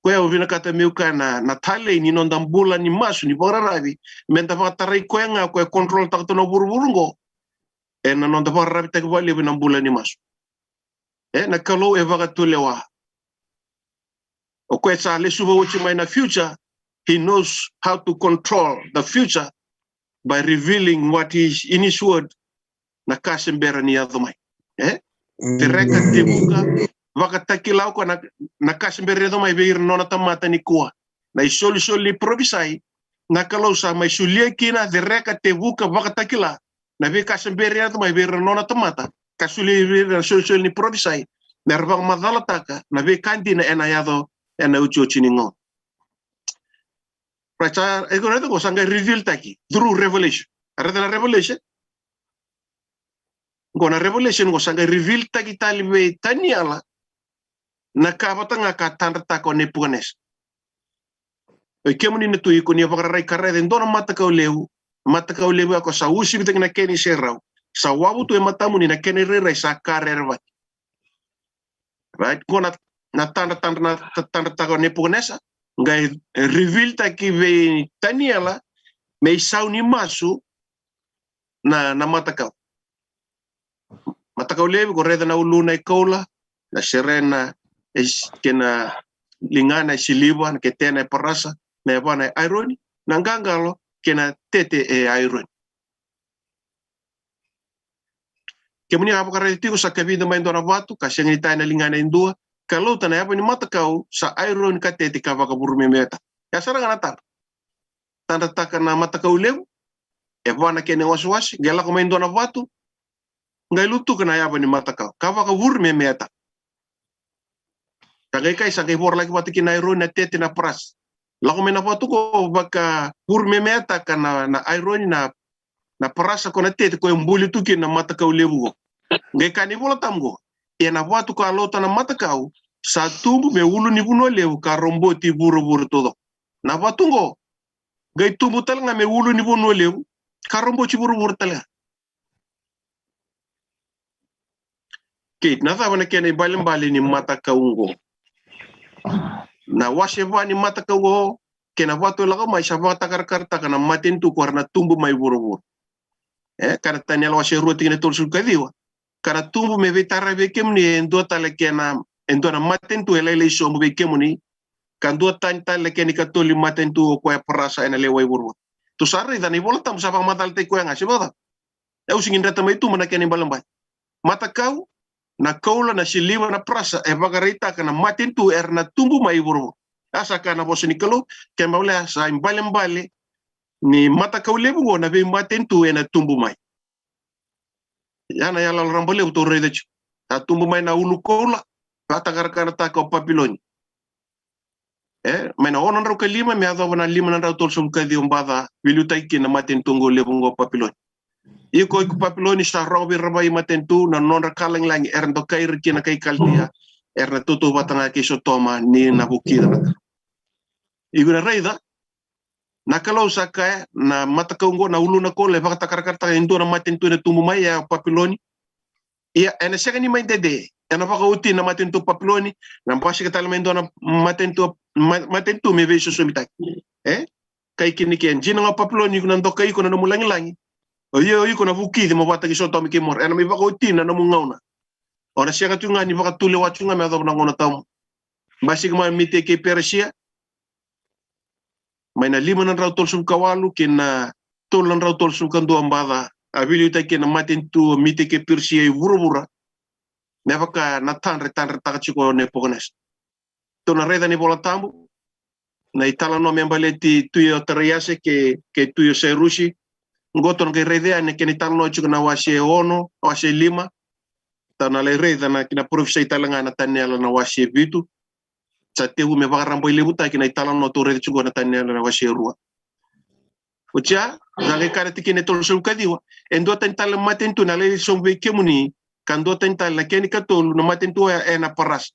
Koya au vinakata meu kaya na, na talei ni noda bula ni masu ni vakararavi, me da vakatarai koya ga, koya e control taka tu na vuravura qo. E na noda vakararavitaki vakalevu na bula ni masu. E na Kalou e vakatulewa. O koya sa lesuva oti mai na future, he knows how to control the future by revealing what is in his word, na ka se bera ni yaco mai. E? Sereka, tevuka, vakatakila o koya na, na ka se bera ni yaco mai vei ira na nona tamata nikua. Na isolisoli ni parofisai, na Kalou sa mai solia kina, sereka, tevuka, vakatakila na veika se bera ni yaco mai vei ira na nona tamata, ka solia vei ira na isolisoli ni parofisai me ra vakamacalataka na veika dina e na yaco e na iotioti ni gauna. Right, sa, e ko raica ko sa qai reveal taki through revelation. A raica na revelation. Ko na revelation ko sa qai reveal taki tale vei Taniela na ka vata ga ka tadrataka o Nepukanesa. O i kemuni na tui ko ni a vakararai ka raica e dua na matakau levu, matakau levu ya ko sa usivi taki na kena iserau, sa wavu tu e matamuni na kena irairai sa ka rerevaki. Right? Ko na, na tadra, tadra, na ta-, tadrataka o Nepukanesa, qai reveal taki vei Taniela me isau ni masu na, na matakau. Matakau levu ko raica na uluna e koula, na serena e s-, kei na ligana e siliva, na ketena e parasa, na yavana e aironi, na qaqalo kei na tete e aironi. Kemuni a vakaraica tiko sa kavida mai e dua na vatu, ka sega ni taya na ligana e dua, ka lauta na yava ni matakau sa aironi ka tete ka vakavurumemeta. Ya sara ga na tadra. Tadrataka na matakau levu, e va na kena iwasewase, qai lako mai e dua na vatu, qai lutuka na yava ni matakau ka vakavurumemeta. Sa qai kai sa qai vorolaki vata kina na aironi, na tete, na parasa. Lako mai na vatu ko vakavurumemeataka na, na aironi, na, na parasa ko na tete ko e buli tu kina na matakau levu ko. Qai kaya na iVola Tabu ko, ia na vatu ka lauta na matakau sa tubu me ulu ni vanua levu ka roboti vuravura taucoko. Na vatu qo qai tubu tale ga me ulu ni vanua levu ka roboti vuravura tale ga. Kei na cava na kena ibalebale ni matakau qo? Na wase va ni matakau qo kei na vatu e lako mai sa vakatakarakarataka na matanitu ko era na tubu mai vuravura. E, ka na Taniela wase rua tikina tolusagavulu ka ciwa. Ka na tubu me veitaravi vei kemuni e dua tale kena, e dua na matanitu e lailai sobu vei kemuni, ka dua tani tale na kena ikatolu ni matanitu o koya parasa ena lewe i vuravura. Tou sa raica na iVola Tabu sa vakamacalataki koya ga, se vakacava? E au sega ni dreta mai tuba na kena ibalebale. Matakau, na koula, na siliva, na parasa, e vakaraitaka na matanitu era na tubu mai vuravura. A sa kaya na vosa ni Kalou, kena ibalebale sa ibalebale ni matakau levu qo na veimatanitu ena tubu mai. Ia na iyaloyalo rabalevu tou raica tiko. Sa tubu mai na ulu koula, vakatakarakarataka o Papiloni. E, mai na ono na drau ka lima me yacova na lima na drau tolusagavulu ka ciwa, baca veiliutaki kina na matanitu qo levu qo o Papiloni. Iko, iko Papiloni, sa rogo vei ira na veimatanitu na nodra ka lagilagi era dokai ira kina na kai Kalitia, era na tautauvata ga kei Sotoma ni na vukica na ka. Iko na raica, na Kalou sa kaya na matakau qo, na uluna koula e vakatakarakarataka e dua na matanitu ena tubu mai, e a Papiloni. Ia ena sega ni mai dede, ena vakaoti na matanitu Papiloni, na basika tale mai dua na matanitu, ma-, matanitu me veisosomitaki. E? Kai kina ke, dina ga o Papiloni, iko na dokai, iko na nomu lagilagi. O ia, o iko na vukici mo vata kei Sotoma kei Gomora. Ena mai vakaoti na nomu gauna. O na sega tu ga ni vakatulewa tu ga me yacova na gauna tawamudu. Basika mai Mite kei Perisia, mai na lima na drau tolusagavulu ka walu ki na tolu na drau tolusagavulu ka dua, baca a veiliutaki kina na matanitu o Mite kei Perisia i vuravura. Me vaka na tadra e tadrataka tiko o Nepukanesa. Tou na raica na iVola Tabu, na italanoa me baleti Tui o Tariase kei, kei Tui o Sairusi. Qo tou na qai raica yani kei na italanoa tiko na wase ono, wase lima. Tou na lai raica na kena parofisai tale ga na Taniela na wase vitu. Sa tevu me vakarabailevutaki na italanoa tou raica tiko na Taniela na wase rua. Oti ya, sa qai kaya na tikina e tolusagavulu ka ciwa. E duatani tale na matanitu na lai sobu vei kemuni, ka duatani tale na kena ikatolu na matanitu oya ena parasa.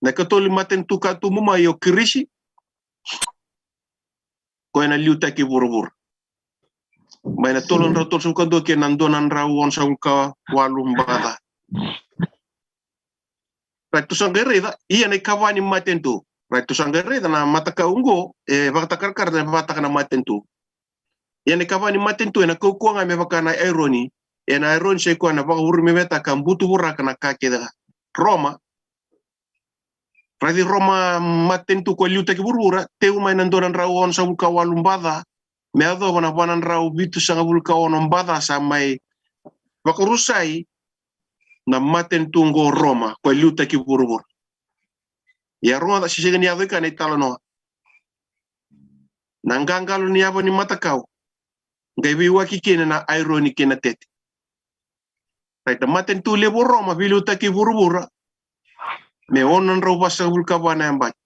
Na ikatolu ni matanitu ka tubu mai o Kirisi, koya na liutaki vuravura. Mai na tolu na drau tolusagavulu ka dua kei na dua na drau onosagavulu ka walu B.C. Right, tou sa qai raica, ia na ikava ni matanitu. Right, tou sa qai raica na matakau qo, e vakatakarakarataki na vakataka na matanitu. Ia na ikava ni matanitu, ena kaukauwa ga me vaka na aironi. Ena aironi sa i koya na vakavurumaiveitaka butu vuraka na ka kece ga. Roma, raici Roma matanitu koya liutaki vuravura, tevu mai na dua na drau onosagavulu ka walu B.C. Me yacova na va na drau vitusagavulu ka ono B.C. sa mai vakarusai na matanitu qo Roma, koya liutaki vuravura. Ia rogoca, se sega ni yaco i kea na italanoa. Na qaqalo ni yava ni matakau, qai veiwaki kina na aironi kei na tete. Right, na matanitu levu o Roma, veiliutaki vuravura, me ono na drau vasagavulu ka va na yabaki.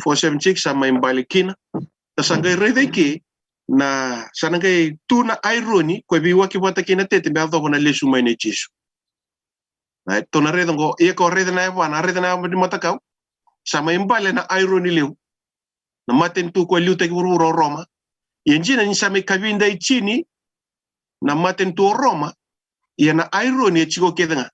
Four seven six sa mai bale kina. Tou sa qai raica i ke, na, sa na qai tu na aironi, koya veiwaki vata kei na tete, me yacova na lesu mai nei Jisu. Right, tou na raica qo, ia ko raica na yava, na raica na yava ni matakau. Sa mai bale na aironi levu. Na matanitu koya liutaki vuravura o Roma. Ia dina ni sa mai kavida i tini na matanitu o Roma, ia na aironi e tiko kece ga.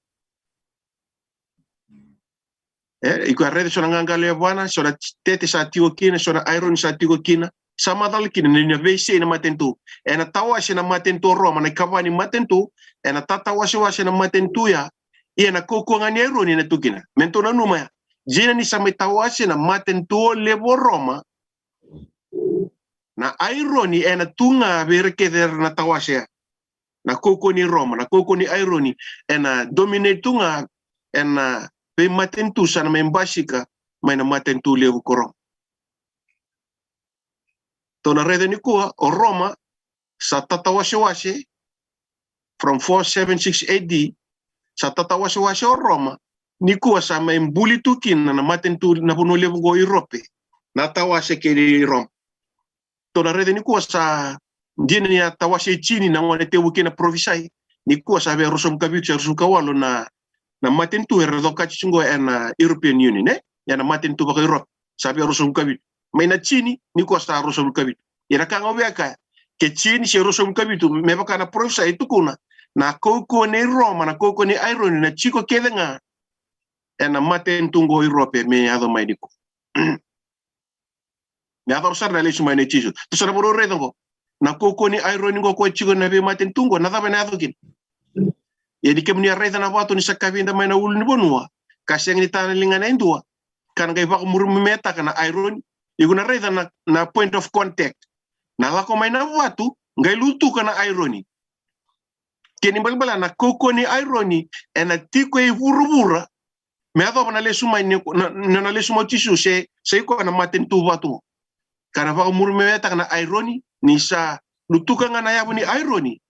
E, i koya raica so na qaqalo yavana, so na tete sa tiko kina, so na aironi sa tiko kina, sa macala kina ni na veisei na matanitu. Ena tawase na matanitu o Roma, na ikava ni matanitu, ena tatawasewase na matanitu ya, ia na kaukauwa ga ni aironi ena tu kina. Me tou nanuma ya. Dina ni sa mai tawase na matanitu levu o Roma, na aironi ena tu ga vei ira kece era na tawase ya. Na kaukauwa ni Roma, na kaukauwa ni aironi, ena dominate tu ga ena veimatanitu sa na mai basika mai na matanitu levu ko Roma. Tou na raica nikua, o Roma, sa tatawasewase from four seven six A D, sa tatawasewase o Roma, nikua sa mai buli tu kina na matanitu na vanua levu qo Iurope, na tawase kei Roma. Tou na raica nikua sa dina ni a tawase e tini na gone tevu kei na parofisai, nikua sa via ruasagavulu ka vitu se ruasagavulu ka walu na, na matanitu era coka tiko qo ena European Union, e? Ena matanitu vaka-Iurope. Sa via ruasagavulu ka vitu. Mai na tini, nikua sa ruasagavulu ka vitu. Ia na ka ga au via kaya, ke tini se ruasagavulu ka vitu, me vaka na parofisai e tukuna, na kaukauwa nei Roma, na kaukauwa ni aironi, na tiko kece ga ena matanitu qo Iurope me yaco mai nikua. Me yacova sara na lesu mai nei Jisu. Tou sa na vakarau raica qo. Na kaukauwa ni aironi qo koya tiko na veimatanitu qo, na cava ena yaco kina? Ia ni kemuni a raica na vatu ni sa kavida mai na ulunivanua, ka sega ni tara na ligana e dua, ka na qai vakamurimuritaka na aironi. Iko na raica na, na point of contact. Na lako mai na vatu, qai lutuka na aironi. Kena ibalebale na kaukauwa ni aironi ena tiko e vuravura, me yacova na lesu mai ni, na, na, na lesu mai o Jisu se, se i koya na matanitu vatu. Ka na vakamurimuritaka na aironi, ni sa lutuka ga na yavu ni aironi,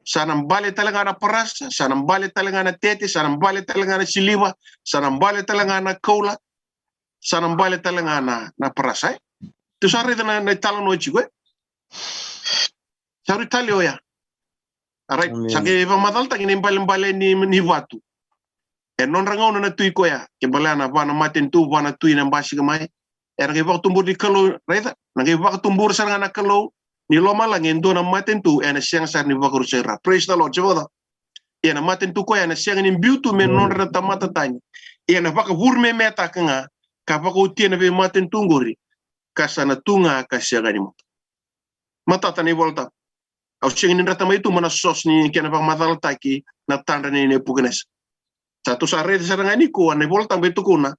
sa na bale tale ga na parasa, sa na bale tale ga na tete, sa na bale tale ga na siliva, sa na bale tale ga na koula, sa na bale tale ga na, na parasa, e? Tou sa raica na, na italanoa e tiko, e? Sa rui tale oya. Alright, sa qai vakamacalataki na ibalebale ni, ni vatu. E nodra gauna na tui koya, ke balea na va na matanitu, va na tui na basika mai. Era qai vakatubura ni Kalou, raica? Na qai vakatubura sara ga na Kalou ni lomalagi e dua na matanitu, ena sega sara ni vakarusai ra. Praise the Lord, se vakacava? Ia na matanitu koya ena sega ni biu tu me nodra na tamata tani. Ia na vakavurumemeataka ga, ka vakaotia na veimatanitu qori, ka sa na tu ga ka sega ni mudu. Matata na iVola Tabu. Au sega ni dreta mai tu mai na source ni kena vakamacalataki na tadra nei Nepukanesa. Sa tou sa raica sara ga nikua na iVola Tabu e tukuna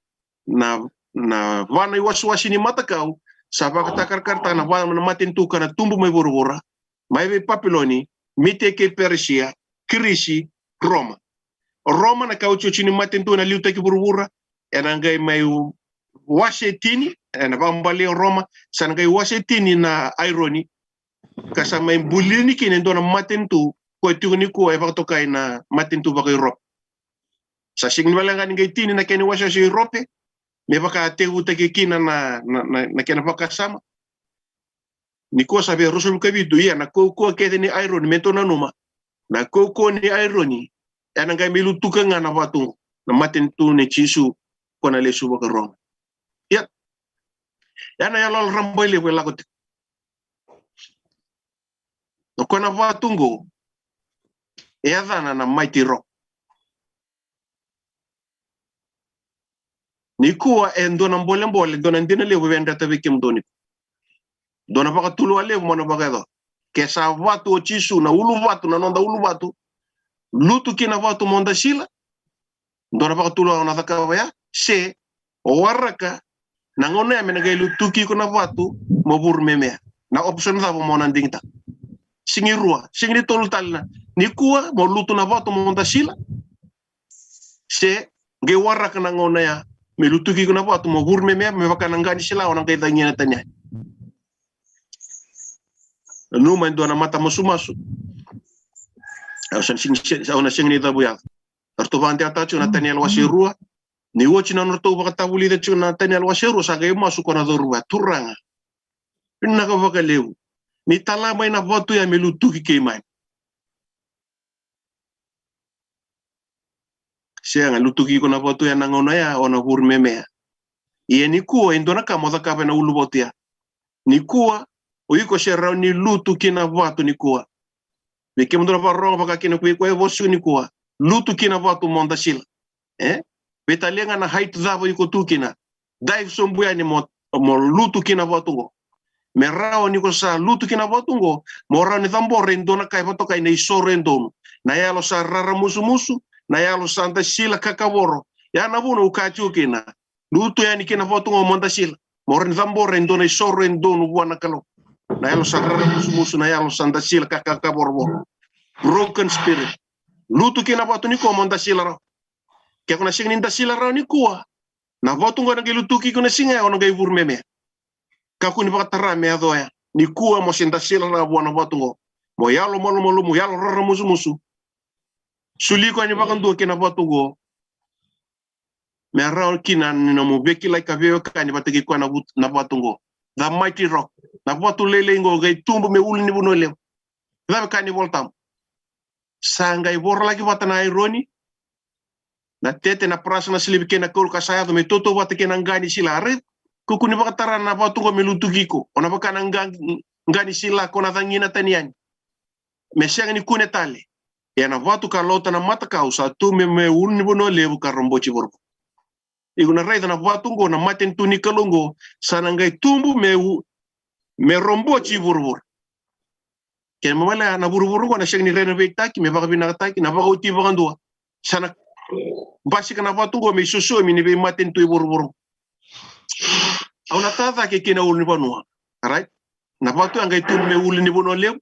na, na va na iwasewase ni matakau sa vakatakarakarataka na va na matanitu ka na tubu mai vuravura, mai vei Papiloni, Mitia kei Perisia, Kirisi, Roma. O Roma na kaotioti ni matanitu ena liutaki vuravura, ena qai mai u-, wase tini, ena vakabale o Roma, sa na qai wase tini na aironi, ka sa mai buli yani kina e dua na matanitu, koya tiko nikua e vakatokai na matanitu vaka-Europe. Sa sega ni vale ga ni qai tini na kena iwasewase e Europe, me vakatekivutaki kina na, na, na, na kena vakasama. Nikua sa via ruasagavulu ka vitu, ia na kaukauwa kece ni aironi, me tou nanuma. Na kaukauwa ni aironi, ena qai mai lutuka ga na vatu oqo, na matanitu nei Jisu, ko na lesu vakarogo. Ia, ia na iyaloyalo rabailevu e lako tiko. O koya na vatu oqo, e yacana na Mighty Rock. Nikua e dua na bolebole, dua na dina levu e veiyadrata vei kemudou nikua. Dua na vakatulewa levu mo na vakayacora. Ke sa vatu o Jisu, na uluvatu, na noda uluvatu, lutu ki na vatu mo dasila, dua na vakatulewa o na cakava ya, se o waraka na gauna ya me na qai lutuki iko na vatu mo vurumemea. Na option cava mo na digitaka? Sega ni rua, sega ni tolu tale na. Nikua mo lutu na vatu mo dasila, se qai waraka na gauna ya me lutuki iko na vatu mo vurumemea, me vaka na qa ni sila o na qai cagina tani yani. Nanuma e dua na matamasumasu. Au sa na sega ni, au na sega ni cavuyaca. Eratou vakadewataka tiko na Taniela wase rua. Ni oti na nodratou vakatavulica tiko na Taniela wase rua, sa qai masu ko na cauravou, Turaga, vinaka vakalevu, ni tala mai na vatu ya me lutuki keimami. Sega, lutuki iko na vatu ya na gauna ya o na vurumemea. Ia nikua e dua na ka mo cakava ena uluvatu ya. Nikua o iko se rawa ni lutu ki na vatu nikua. Vei kemudou na vakarorogo, vaka kina ko iko e vosa nikua, lutu ki na vatu mo dasila. E? Veitalia ga na height cava iko tu kina, dive sobu yani mo, mo lutu ki na vatu oqo. Me rawa ni ko sa lutu ki na vatu oqo, mo rawa ni cabora e dua na ka e vakatokai na isoro e donu. Na yalo sa raramusumusu, na yalo sa dasila ka kavoro. Ya na vuna au kaya tiko kina, lutu yani ki na vatu oqo mo dasila, mo rawa ni cabora e dua na isoro e donu vua na Kalou. Na yalo sa raramusumusu, na yalo sa dasila ka, ka kavorovoro. Broken spirit. Lutu ki na vatu nikua mo dasila rawa. Ke ko na sega ni dasila rawa nikua, na vatu oqo ena qai lutuki iko na siga ya, o na qai vurumemea. Kakua ni vakatara me yaco oya. Nikua mo se dasila rawa vua na vatu oqo. Mo yalo malumalumu, yalo raramusumusu. Soli iko yani vakadua ki na vatu oqo, me rawa kina ni nomu veikilai ka veiwekani vata kei koya na vut-, na vatu oqo. The Mighty Rock. Na vatu lailai oqo qai tubu me ulunivanua levu. Cava e kaya na iVolatabu? Sa qai vorolaki vata na aironi, na tete, na parasa, na siliva kei na koula, ka sa yaco me tautauvata kei na qa ni sila. A raica, kakua ni vakatara na vatu oqo me lutuki iko, o na vaka na qa, qa ni sila ko na cagina tani yani. Me sega ni kune tale. Ia na vatu ka lauta na matakau sa tu me, me ulunivanua levu ka roboti vuravura. Iko na raica na vatu oqo, na matanitu ni Kalou oqo, sa na qai tubu me u-, me roboti vuravura. Kena ibalebale na vuravura oqo na sega ni renovatetaki, me vakavinakataki, na vakaoti vakadua. Sa na basika na vatu oqo me isosomi ni veimatanitu i vuravura. Au na tacake ki na ulunivanua. Alright? Na vatu ya qai tubu me ulunivanua levu.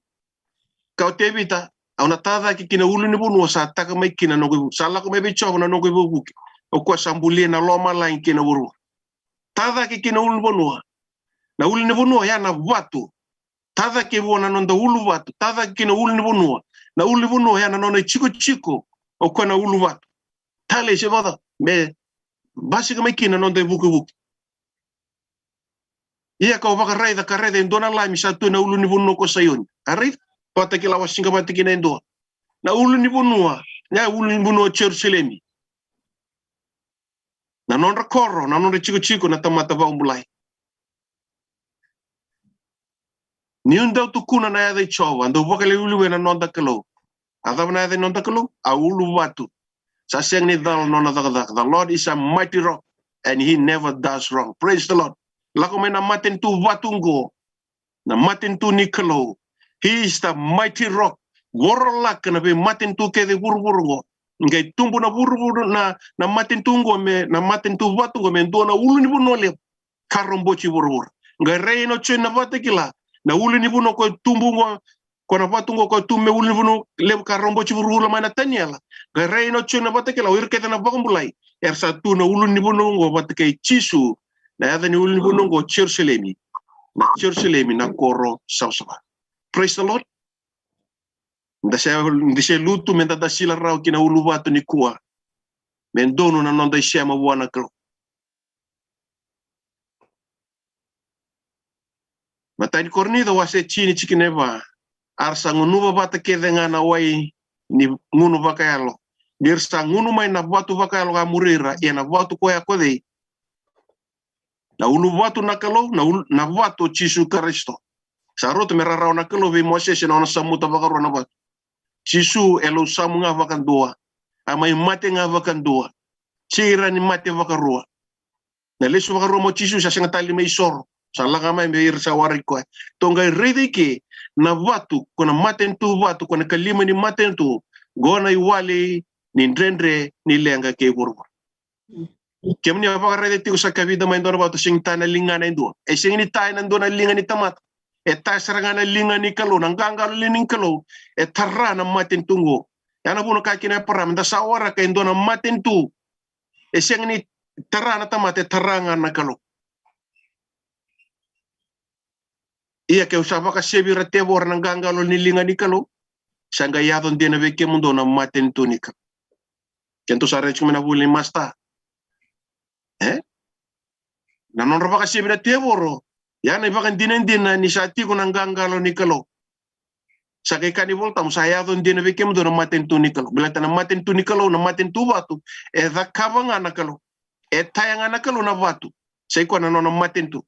Ka o Tevita, au na tacake ki na ulunivanua sa taka mai kina na noqu ivu-, sa lako mai vei Jiova na noqu ivukevuke. O koya sa bulia na lomalagi kei na vuravura. Tacake ki na ulunivanua. Na ulunivanua ya na vatu. Tacake vua na noda uluvatu. Tacake ki na ulunivanua. Na ulunivanua ya na nona itikotiko. O koya na uluvatu. Talei se vacava, me basika mai kina na noda ivukevuke. Ia kau vakaraica, ka raica e dua na Lami sa tu ena ulunivanua ko Saioni. A raica, Vakatakila wase tinikava tikina e dua. Na ulunivanua, na ulunivanua o Jerusalemi. Na nodra koro, na nodra itikotiko na tamata vakabulai. Niu dau tukuna na yaca i Jiova, dau vakalewelewe na noda Kalou. A cava na yaca ni noda Kalou? A uluvatu. Sa sega ni cala nona cakacaka. The Lord is a mighty rock, and he never does wrong. Praise the Lord. Lako mai na matanitu vatu oqo, na matanitu ni Kalou. He is the mighty rock. Vorolaka na veimatanitu kece vuravura oqo. Qai tubu na vuravura na, na matanitu oqo me, na matanitu vatu oqo me dua na ulunivanua levu ka roboti vuravura. Qai rai na Joni na Vakatakila, na ulunivanua ko tubu oqo, ko na vatu oqo ko tubu me ulunivanua levu ka roboti vuravura mai na Taniela. Qai rai na Joni na Vakatakila, o ira kece na vakabulai era sa tu na ulunivanua oqo vata kei Jisu, Na yaca ni ulunivanua oqo Jerusalemi. Na Jerusalemi na koro savasava. Praise the Lord. Da se, da se lutu me da dasila rawa ki na uluvatu nikua. Me donu na noda isema vua na Kalou. Matai ni Korinica wase tini tikina e va. A ra sa gunuva vata kece ga na wai ni gunu vakayalo. Ni ra sa gunu mai na vatu vakayalo ka muri ira, ia na vatu koya ko cei? Na uluvatu na Kalou, na, ul-, na vatu o Jisu Karisito. Sa rauta me rarawa na Kalou vei Mosese na nona samuta vakarua na vatu. Jisu e lausamu ga vakadua. A mai mate ga vakadua. Sega ni mate vakarua. Na lesu vakarua mai o Jisu sa sega tale mai soro. Sa lako mai me ira sa waraki koya. Tou qai raica i ke na vatu, ko na matanitu vatu, ko na kalima ni matanitu, qo na iwali ni dredre ni leqa kei vuravura. Kemuni a vakaraica tiko sa kavida mai dua na vatu, sega ni taya na ligana e dua. E sega ni taya na dua na liga ni tamata. E taya sara ga na liga ni Kalou, na qaqalo liga ni Kalou. E tara na matanitu qo. Ya na vuna ka kina Eparama, da sa waraka e dua na matanitu. E sega ni tara na tamata, e tara ga na Kalou. Ia ke sa vakasevi ira tevoro na qaqalo ni liga ni Kalou, sa qai yaco dina vei kemudou na matanitu ni Kalou. Kemudou sa raica tiko mai na vuli ni Masta. E? Na nodra vakasevi na tevoro, ya na ivakadinadina ni sa tiko na qaqalo ni Kalou. Sa qai kaya na iVolatabu, sa yaco dina vei kemudou na matanitu ni Kalou. Baleta na matanitu ni Kalou, na matanitu vatu, e cakava ga na Kalou. E taya ga na Kalou na vatu. Sa i koya na nona matanitu.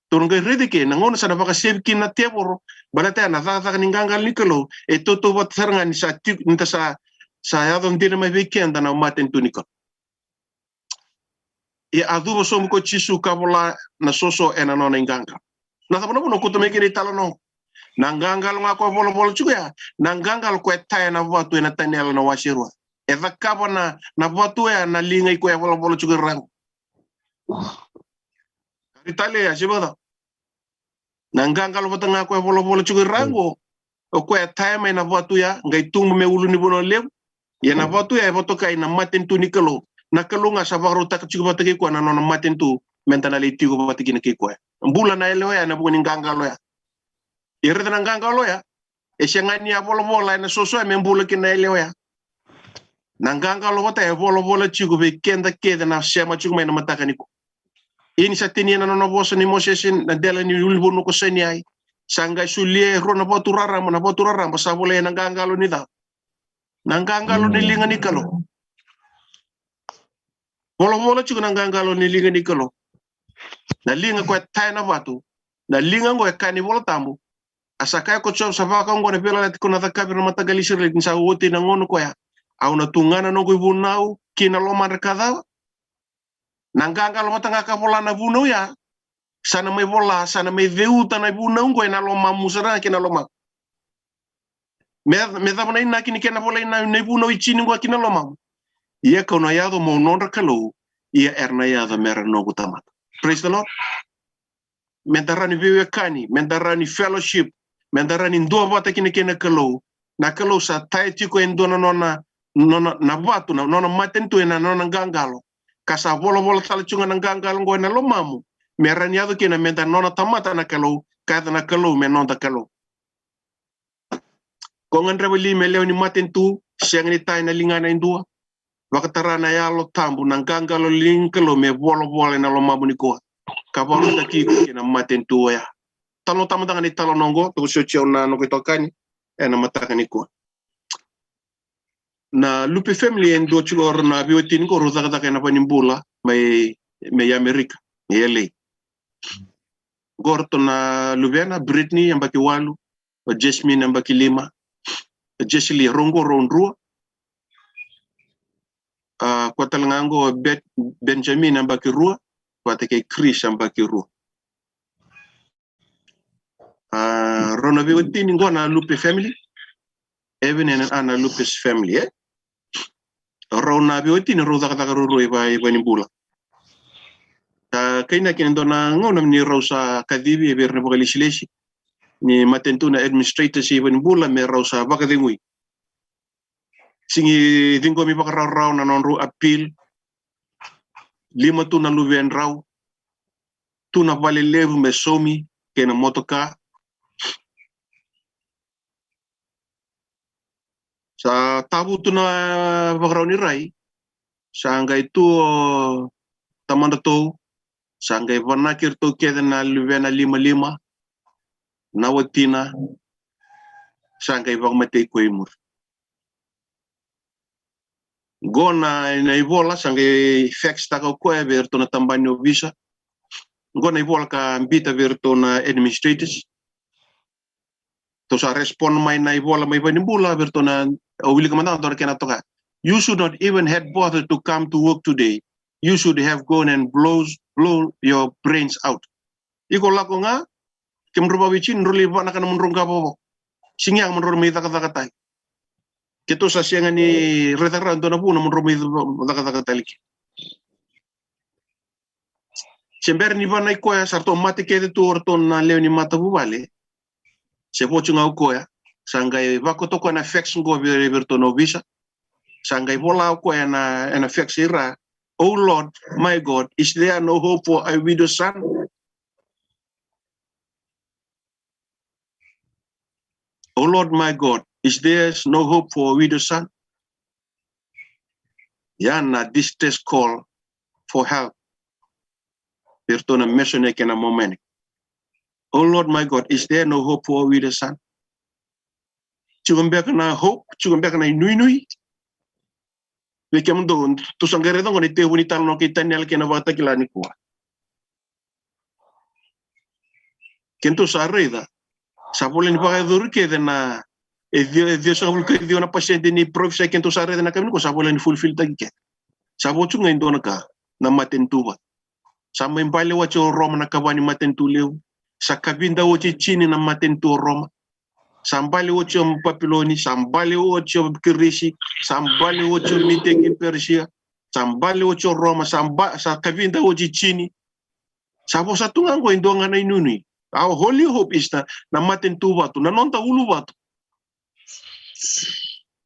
Tou na qai raica i ke na gauna sa na vakasevi kina na tevoro, baleta ya na cakacaka ni qaqalo ni Kalou, e tautauvata sara ga ni sa tiko, ni da sa, sa yaco dina mai vei keda na matanitu ni Kalou. Ia a cuva sobu ko Jisu ka vola na soso ena nona iqaqalo. Na cava na vuna o kauta mai kina italanoa? Na qaqalo ga ko e volavola tiko ya, na qaqalo ko e taya na vatu ena Taniela na wase rua. E cakava na, na vatu ya na liga i ko e volavola tiko i ra qo. Ari tale ya, se vata. Na qaqalo vata ga ko e volavola tiko i ra qo, o koya e taya mai na vatu ya, qai tubu me ulunivanua levu. Ia na vatu ya e vatokai na matanitu ni Kalou. Na Kalou ga sa vakarautaka tiko vata kei koya na nona matanitu, me da na lai tiko vata kina kei koya. Bula na yalewa ya ena vuku ni qaqalo ya. Ia raica na qaqalo ya, e sega ni a volavola ena soso ya me bula kina na yalewa ya. Na qaqalo vata e volavola tiko vei keda kece na sema tiko mai na mataka nikua. Ia ni sa tinia na nona vosa nei Mosese na dela ni ulunivanua ko Saineai, sa qai solia e rua na vatu raraba, na vatu raraba sa volai ena qaqalo ni cava? Na qaqalo ni liga ni Kalou. Volavola tiko na qaqalo ni liga ni Kalou. Na liga ko e taya na vatu. Na liga qo e kaya na iVolatabu, a sa kaya ko Jiova, sa vaka oqo na veiyalayalati ko na cakava vei ira na mataqali Isireli ni sa oti na gauna koya. Au na tugana na noqu ivunau ki na lomadra ka cava? Na qaqalo vata ga ka vola na vunau ya, sa na mai vola, sa na mai ceuta na ivunau qo ena lomamu sara ga ki na lomamu. Me, me cava na inaki ni kena volai na, na ivunau e tini qo ki na lomamu? Ia kau na yaco meu nodra Kalou, ia era na yaco me ra noqu tamata. Praise the Lord. Me da rawa ni veiwekani, me da rawa ni fellowship, me da rawa ni duavata kina kei na Kalou. Na Kalou sa taya tiko e dua na nona, nona, na vatu, na nona matanitu ena nona qaqalo. Ka sa volavola tale tiko ga na qaqalo qo ena lomamu. Me rawa ni yaco kina me da nona tamata na Kalou, ka yaco na Kalou me noda Kalou. Ko gadreva li me lewe ni matanitu, sega ni taya na ligana e dua? Vakatara na Yalo Tabu, na qaqalo ni Kalou me volavola ena lomamu nikua. Ka vakarautaki iko kina matanitu oya. Talanoa tamata ga ni talanoa oqo, toka soti au na noqu itokani ena mataka nikua. Na Lupe family e dua tiko, rau na veiwatini qo rau cakacaka ena vanibula mai, mai Amerika, mai L A. Qo ratou na luvena, Brittany, yabaki walu, o Jasmine, yabaki lima, o Jesli, rau qo rau drua. A, koya tale ga qo o Bet-, Benjamin, yabaki rua, vata kei Chris, yabaki rua. A, rau na veiwatini qo na Lupe family. Evan and Anna Lupe's family, e? Rau na veiwatini rau cakacaka ruarua i va-, i vanibula. A, kainaki ena dua na gauna ni rau sa kacivi e vei ira na vakalesilesi ni matanitu na administrators i vanibula me rau sa vakacegui. Sigi ciqomi vakarawarawa na nodrau appeal. Lima tu na luvedrau. tu na vale levu me saumi kei na motoka. Sa tavutu na vakarau ni rai, sa qai tu o tamadatou, sa qai vanaki iratou kece na luvena limalima, na watina, sa qai vakamatei koya i muri. Qo na, na ivola sa qai fax taka o koya vei iratou na tabana ni ovisa. Qo na ivola ka biuta vei iratou na administrators. Tou sa respond mai na ivola mai Vainibula vei iratou na, au wilika mada dua na kena toka. You should not even had bothered to come to work today. You should have gone and blows, blow your brains out. Iko lako ga, kemudrau vakaViti, drau lai vanaka na mudrau qavokavoka. Sega ga mudrau mai cakacaka tale. Keitou sa sega ni raica rawa e dua na vuna mudrau mai cakacaka tale kina. Se bera ni vanai koya, sa ratou mate kece tu o ratou na lewe ni matavuvale. Se vo tu ga o koya, sa qai vakauta o koya na fax qo vei, vei iratou na ovisa. Sa qai vola o koya ena, ena fax i ra, "Oh Lord, my God, is there no hope for a widow son? Oh Lord, my God, is there no hope for a widow son?" Ya na distress call for help. Vei iratou na Masonia kei na Mormon. "Oh Lord, my God, is there no hope for a widow son?" Tiko beka na hope, tiko beka na inuinui. Vei kemudou, tou sa qai raica qo na itevu ni talanoa kei Taniela kei na Vakatakila nikua. Keitou sa raica, sa voleka ni vakayacori kece na, e ciwa, e ciwasagavulu ka ciwa na pasede ni parofisai keitou sa raica na ka nikua sa voleka ni fulfilltaki kece. Sa vo tu ga e dua na ka, na matanitu vatu. Sa mai bale oti o Roma na kava ni matanitu levu. Sa kavida oti e tini na matanitu o Roma. Sa bale oti o Papiloni, sa bale oti o Kirisi, sa bale oti o Midi kei Persia, sa bale oti o Roma, sa ba-, sa kavida oti e tini. Sa vosa tu ga qo e dua ga na inuinui. Our holy hope is na, na matanitu vatu, na noda uluvatu.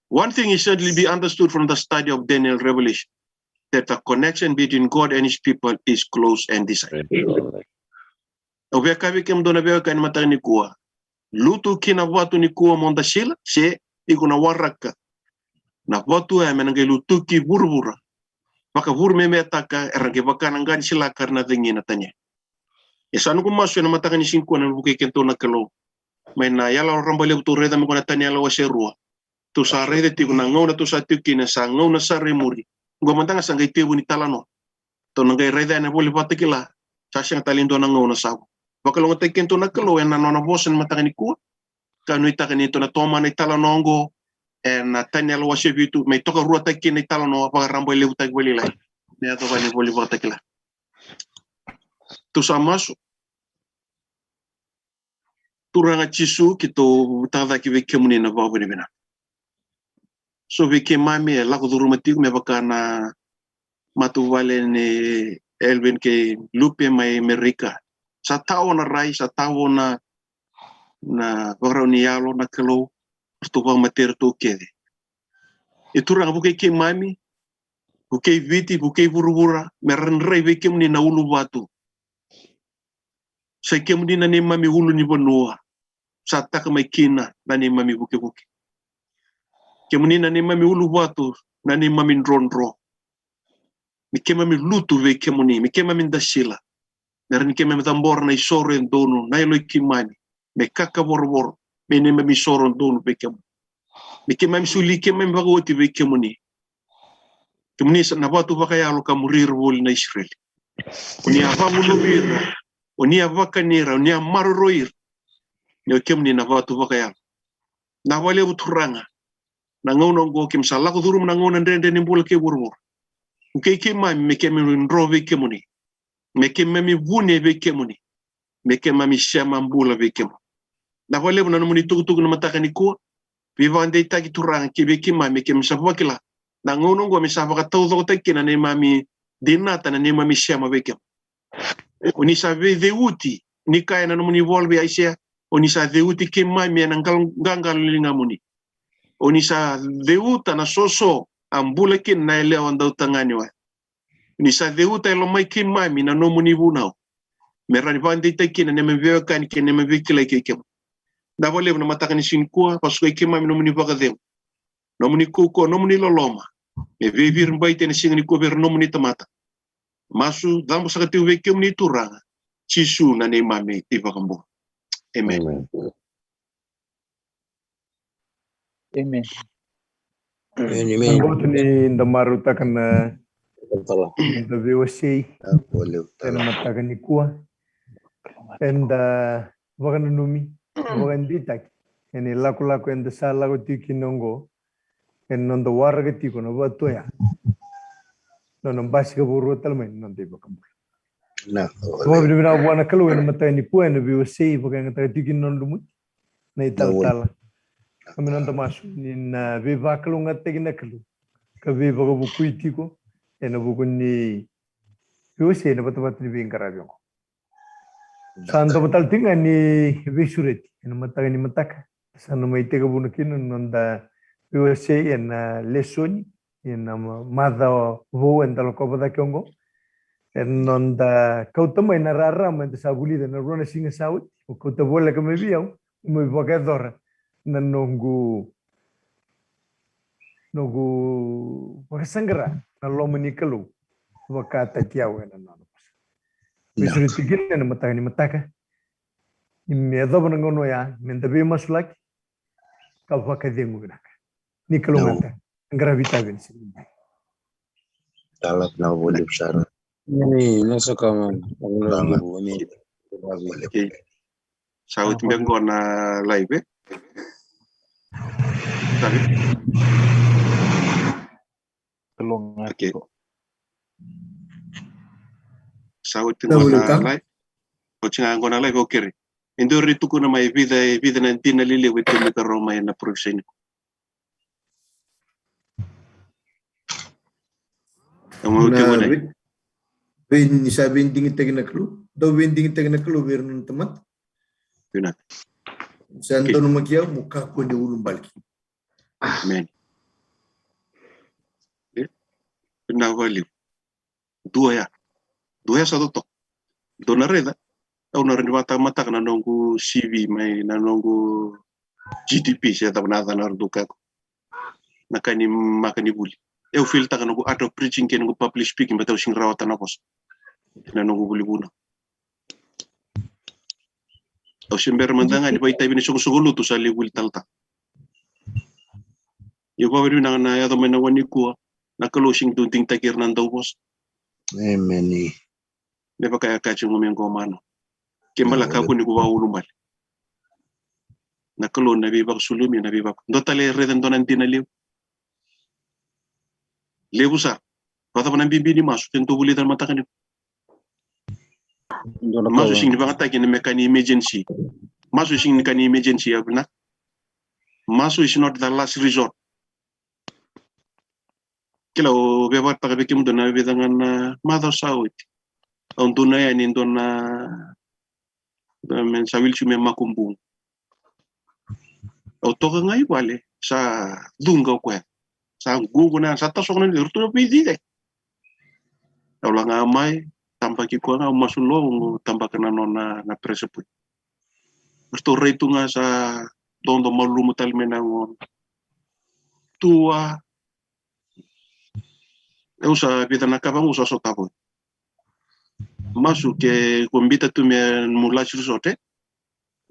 One thing is certainly be understood from the study of Daniel Revelation, that the connection between God and his people is close and desired. Au via kaya vei kemudou na veiwekani mataka nikua, lutu ki na vatu nikua mo dasila, se iko na waraka na vatu ya me na qai lutuki vuravura. Vakavurumemeataka, era qai vaka na qa ni silaka era na cagina tani. E sa noqu masu ena mataka ni siga nikua na vukei keitou na Kalou mai na yalo rabailevu tou raica mai qo na Taniela wase rua. Tou sa raica tiko na gauna tou sa tiko kina, sa gauna sara e muri. Qo mada ga sa qai tevu ni talanoa. Tou na qai raica ena ivola Vakatakila. Sa sega tale e dua na gauna sa vo. Vakalougatataki keitou na Kalou ena nona vosa ena mataka nikua. Ka nuitaka ni tou na tomana italanoa oqo ena Taniela wase vitu, me tokaruataki kina italanoa vakarabailevutaki vakalailai me yacova ena ivola Vakatakila. Tou sa masu. Turaga Jisu, keitou tacake vei kemuni na vakavinavinaka. So vei keimami e lako curuma tiko me vaka na matavuvale nei Elvin kei Lupe mai Amerika. Sa tao na rai, sa tao na, na vakarau ni yalo na Kalou, ratou vakamatei iratou kece. E Turaga, vukei keimami, vukei Viti, vukei vuravura, me ra rai vei kemuni na uluvatu. Sa i kemuni na neimami ulunivanua. Sa taka mai kina na neimami vukevuke. Kemuni na neimami uluvatu, na neimami drodro. Me keimami lutu vei kemuni, me keimami dasila. Me rawa ni keimami cabora na isoro e donu, na yalo i keimami. Me kakavorovoro, me neimami isoro donu vei kemuni. Me keimami soli keimami vakaoti vei kemuni. Kemuni sa na vatu vakayalo ka muri ira voli na Isireli. Oni a vagunuvi ira, oni a vakani ira, oni a maroroi ira. Ni o kemuni na vatu vakayalo. Na vakalevu Turaga. Na gauna oqo keimami sa lako curuma na gauna dredre ni bula kei vuravura. Vukei keimami me keimami dro vei kemuni. Me keimami vune vei kemuni. Me keimami sema bula vei kemuni. Na vakalevu na nomuni tukutuku na mataka nikua. Veivakadeitaki Turaga kei vei keimami me keimami sa vakila. Na gauna oqo me sa vakataucokotaki kina na neimami dinata na neimami sema vei kemuni. Oni sa veiceuti, ni kaya na nomuni vola vei Aisea, oni sa ceuti keimami ena qal-, qaqalo ni ligamuni. Oni sa ceuta na soso a bula kina na yalewa dautagane oya. Oni sa ceuta e lomai keimami na nomuni vunau. me rawa ni vakadeitaki kina na neimami veiwekani kei na neimami veikilai kei kemuni. Vinaka vakalevu na mataka ni siga nikua, vakasukai keimami nomuni vakacegu, nomuni kaukauwa, nomuni loloma, me veiviribaiti ena siga nikua vei ira na nomuni tamata. Masu cabo saka tiko vei kemuni Turaga, Jisu na neimami iVakabula. Emeni. Emeni. Emeni. Emeni. Oqo ni da marautaka na da veiwasei ena mataka nikua. Eda vakananumi, vakadeitaki ena ilakolako eda sa lako tiko kina oqo, ena noda waraka tiko na vatu oya, nona basika vakarua tale mai na noda iVakabula. Vakavinavinaka vua na Kalou ena mataka nikua ena veiwasei vakayagataka tiko kina na noda lumuti na italatala. Ka me noda masu ni na veivakalougatataki na Kalou ka veivakavukui tiko ena vuku ni veiwasei ena vatavata ni veiqaravi oqo. Sa dua tale tiko ga ni veisureti ena mataka ni mataka. Sa na mai tekivuna kina na noda veiwasei ena lesoni ena macawa vou eda lakova cake oqo. Ena noda kauta mai na rarama eda sa vulica na rua na siga sa oti, o kauta voleka mai vei au, mai vakayacora na noqu noqu vakasaqara na loma ni Kalou vakataki au ena nona vosa. Veisureti kina ena mataka ni mataka ni me yacova na gauna oya me da veimasulaki ka vakacegu vinaka. Ni kalougata, qaravi tavi ena siga ni. Tala na voli sara. Ni na saka man. Sa oti beka qo na live. Sa oti qo na live. Oti ga qo na live, okei. E dua e tukuna mai vica, vica na dina lelevu e tu me taro mai na proviseni. Vei ni sa veidigitaki na Kalou, dau veidigitaki na Kalou vei ira na tamata. Sa dau numaki au mo kakua ni ulubale. Amen. Vinaka vakalevu. Dua ya. Dua ya sa totoka. Dou na raica. Au na rawa ni vakatakamataka na noqu C V mai na noqu G D P se cava na yacana, ra dou kaya ko na ka ni maka ni vuli. Au filitaka noqu art of preaching kei noqu public speaking, but au sega ni rawata na vosa. Na noqu vuli vuna. Au se bera mada ga ni vakaitavi ni soqosoqo lotu sa lai vuli talatala. Ia vakavinavinaka na yaco mai na gauna nikua, na Kalou sega ni dau digitaki ira na dauvosa. Emeni. Me vaka ya ka tiko me qo mano. Ke bala kakua ni ko vakaulubale. Na Kalou na veivakasulumi, na veivaka. Dua tale e raica dua na dina levu. Levu sara. Vakacava na bibi ni masu, ke dou vulica na mataka ni. Masu sega ni vagataki na me ka ni emergency. Masu sega ni ka ni emergency, ya vinaka. Masu is not the last resort. Kila, au veivagataka vei kemudou na vica ga na macawa sa oti. Au dua na yani, dua na, dua me sa wili tu me makubugu. Au toka ga i vale, sa cuqa o koya. Sa gugu na, sa tasogo na, ratou na veici cake. Au laga mai, tabaki koya ga, au masu lo, au tabaka na nona na pressure point. Ratou rai tu ga sa dodo malumu tale mai na gona. Tua, au sa vica na ka vaqo sa sotava. Masu ke ko bita tu me mu last resort, e?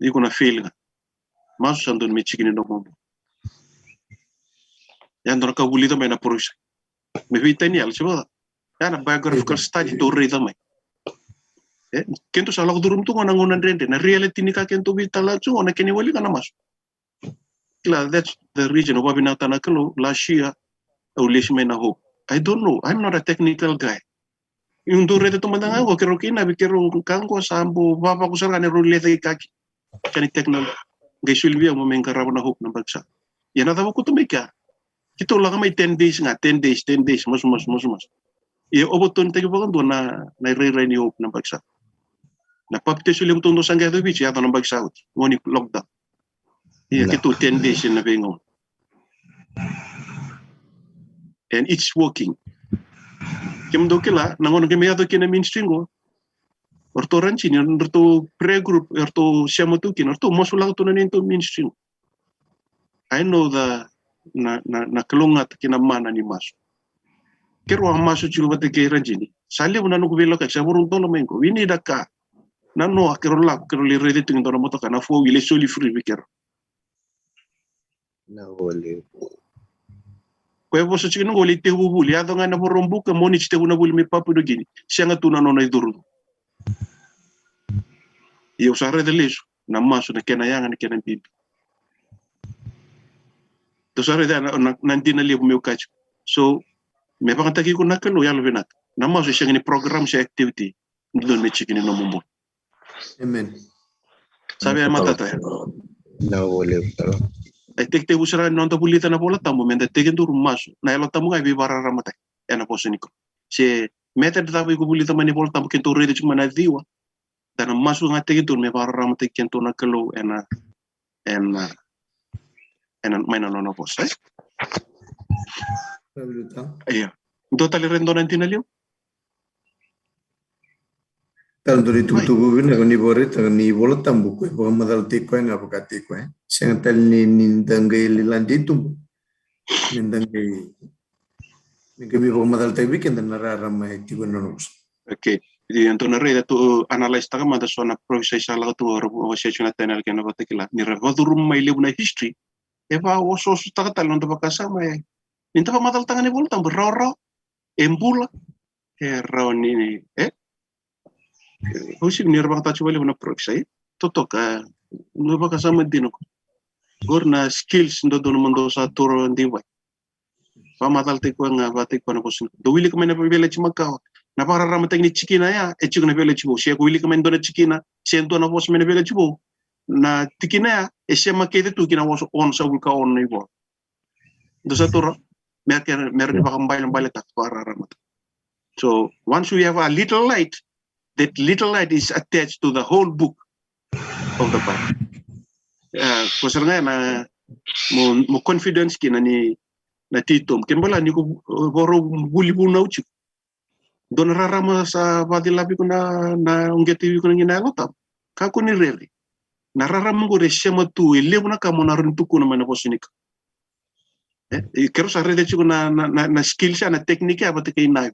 Iko na fail ga. Masu sa donu me tiki ni nomu. Ya donu ka vulica mai na proviseni. Me vei Taniel, se vaka. Ya na biographical study dou raica mai. E, keitou sa lako curuma tu gona gauna dredre. Na reality ni ka keitou veitalanoa tu gona kena iwali ga na masu. Kila, that's the reason au vakavinavinaka na Kalou, last year, au lesi mai na Hope. I don't know, I'm not a technical guy. Iu dou raica tu mada ga qo, keirau kei na, keirau ka qo sa bau vavaku sara ga na rau leca i kaki. Ka ni technical, qai soli vei au mo me qarava na Hope na bakisa. Ia na cava kutu mai kea? Keitou lako mai ten days ga, ten days, ten days, masu, masu, masu, masu. Ia overturnitaki vakadua na, na irairai ni Hope na bakisa. Na papitaiso levu tou dau sa qai yaco Viti, yaco na bakisa oti. Goni lockdown. Ia keitou ten days ena veigauna. And it's working. Kemudou kila, na gauna keimami yaco kina ministry qo, O ratou Ranjini, o ratou prayer group, o ratou sema tu kina, o ratou masulaka tu na neitou ministry. I know the na, na, na kalougata kei na mana ni masu. Keirau a masu tiko vata kei Ranjini. Sa levu na noqu veilakoyaki, sa voro dola mai qo. We need a car. Na noa keirau lako, keirau lai raica tiko e dua na motoka, na four wheel e soli free vei keirau. Na voli. Koya e vosa tiko na qo, lai tekivu vuli, yaco ga na Vakaraubuka, Moniti tekivu na vuli mai Papua New Guinea. Sega tu na nona icuru. Ia au sa raica lesu na masu, na kena yaga, na kena bibi. Dou sa raica na, na, na dina levu meu kaya tiko. So me vakayagataki iko na Kalou, yalo vinaka. Na masu e sega ni program se activity. Dodonu me tiki ni nomu bula. Amen. Sa via matata ya. Na voli. E tekitekivu sara ga ni noda vulica na Vola Tabu, meda tekiduru, masu, na Yalo Tabu ga e veivakararamataki ena vosa ni Kalou. Se method cava iko vulica mai na Vola Tabu, keitou raica tiko mai na ciwa. Da na masu ga, tekiduru me vakararamataki keitou na Kalou ena, ena, ena, mai na nona vosa, e? Ia. Dua tale, raica dua na dina liu. Tale dua na itukutuku vinaka ni vakaraitaka ni Vola Tabu, koya e vakamacalataki koya ga vakataki koya, e? Sega tale ni, ni da qai liladi i tuba, ni da qai, ni qai mai vakamacalataki vei keda na rarama e tiko ena nona vosa. Okay. Ia, dou na raica, tou analyse taka mada so na prophecy sa lako tu, era vosa tiko na Taniela kei na Vakatakila, ni ra vakacuruma mai levu na history. E vakaosoosotaka tale na noda vakasama, e. Ni da vakamacalataka na iVola Tabu, rawarawa, e bula, e rawa ni, e? Au sega ni ra vakatau tiko vakalevu na prophecy, e? Totoka, na vakasama dina qo. Qori na skills dodonu mo dou sa taura, dou via vakamacalataki koya ga vakataki koya na vosa. Dou wilika mai na Veiyalayalati Makawa. Na vakararamataki ni tikina ya e tiko na Veiyalayalati Vou. Se ko wilika mai dua na tikina se dua na vosa mai na Veiyalayalati Vou, na tikina ya e sema kece tu ki na vosa onosagavulu ka ono na ivola. Dou sa taura, me ra kere, me ra ni vakaibalebaletaka, vakararamataka. So once we have a little light, that little light is attached to the whole book of the Bible. E, ko sara ga ya na mo, mo confidence kina ni na titobu. Kena ibalebale ni ko, e, vakarau vuli vunau tiko, dua na rarama sa vakacilavi iko na, na uqeti iko na, na Yalo Tabu, kakua ni rere. Na rarama qori e sema tu e levu na ka mo na rawa ni tukuna mai na vosa ni Kalou. E, e, keirau sa raica tiko na, na, na, na skills ya, na technique ya vata kei Navi.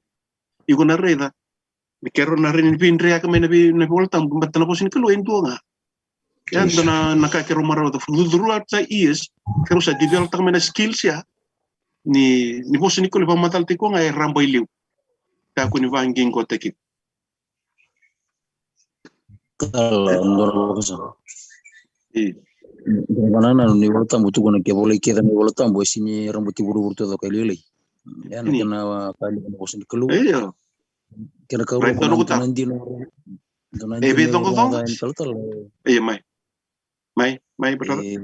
Iko na raica ni keirau na rawa ni veidreyaka mai na vei, na Vola Tabu, baleta na vosa ni Kalou e dua ga. Ya dua na, na ka keirau marau, throughout the years keirau sa develop taka mai na skills ya ni, ni vosa ni Kalou e vakamacalataki koya ga e raba i liu. Kakua ni vaqiqotaki. Kala dua na vakasama. Io. Dua na vanua ni Vola Tabu tukuna ke volai kece na iVola Tabu, e sega ni rabati vuravura taucoko, e lailai. Ya na kena ka levu na vosa ni Kalou. Io. Kena karua, dua na dina, dua na dina e veicoqacoqa ni talatala. Io, mai. Mai, mai, brother. E,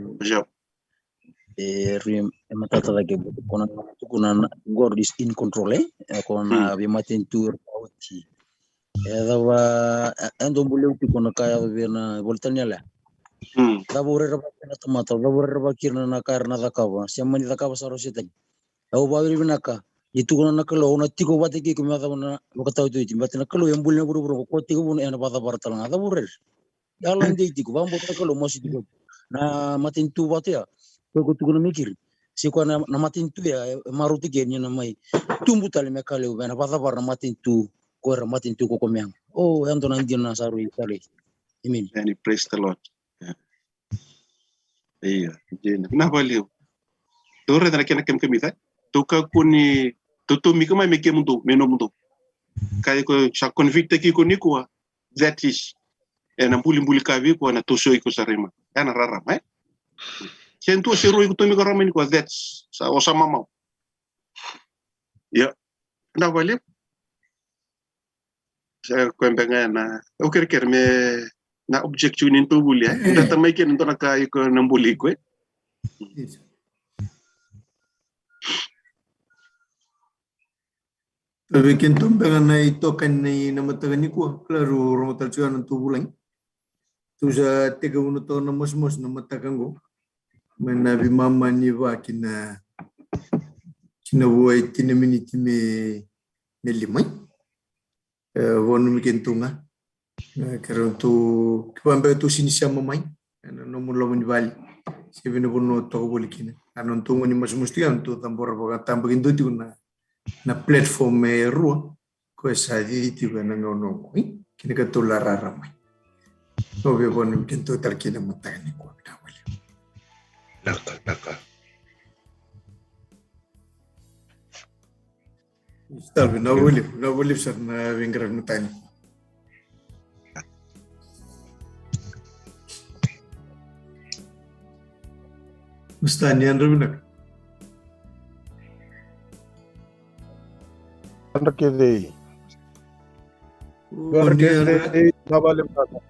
e rui, e matata cake, ko na tukuna na, God is in control, e? E, ko na veimatanitu era oti. E cava, e, e dau bolei au tiko na ka yaco vei na ivola Taniela. Cava o rerevaki ira na tamata, cava o rerevaki ira na ka era na cakava, se mani cakava sara o Setani. Au vakavinavinaka ni tukuna na Kalou, au na tiko vata kei iko me yacova na vakataotioti. Baleta na Kalou e buli na vuravura, ko koya tekivu ena vakacavara tale ga. Cava o rere? Yalodei tiko, vakabauta na Kalou, masu tiko. Na matanitu vata ya, ko iko tukuna me keri. Se koya na, na matanitu ya e marautaki ni na mai tubu tale me ka levu, me na vakacavara na matanitu, ko era matanitu ko ko me yaga. O, e dua na dina sa rui tale. Amen. Amen. Praise the Lord. Io, dina. Vinaka vakalevu. Dou raica na kena kemikamica. Dou kakua ni, dou tomika mai me kemudou, me nomudou. Ka iko sa convict-taki iko nikua, that is, ena bulibuli ka vei iko, ena toso iko sara i mata. Ena rarama, e? Se dua se rua iko tomika rawa mai nikua, that's, sa, o sa mamau. Io. Vinaka vakalevu. Sa koya beka ga na, au kerekere me na object ni tou vuli, e? Data mai kina dua na ka iko na buli iko, e? Vei kedatou beka na itokani na mataka nikua, kila rau rogo tale tiko na tou vulagi. Tou sa tekivuna toka na masumasu na mataka qo. Mai na veimama ni va ki na, ki na vua e tini na miniti me, me lima. E, vanumi kedatou ga. E, keirau tu, kevaka beka tou sega ni sema mai ena nomu loma ni vale se vei na vanua o toka voli kina. A nodatou gauna ni masumasu tiko, nodatou cabora vakatabakidua tiko na, na platform e rua. Koya sa cici tiko ena gauna oqo, e? Kina ka tou la rara mai. Au via vakanuinui kedatou tale kina mataka nikua, vinaka vakalevu. Vinaka, vinaka. Sa vinaka vakalevu, vinaka vakalevu sara na veiqaravi mataka nikua. Masta, ni yadra vinaka. Yadra kece. O, yadra ni yadra. Kece, na vale vinaka.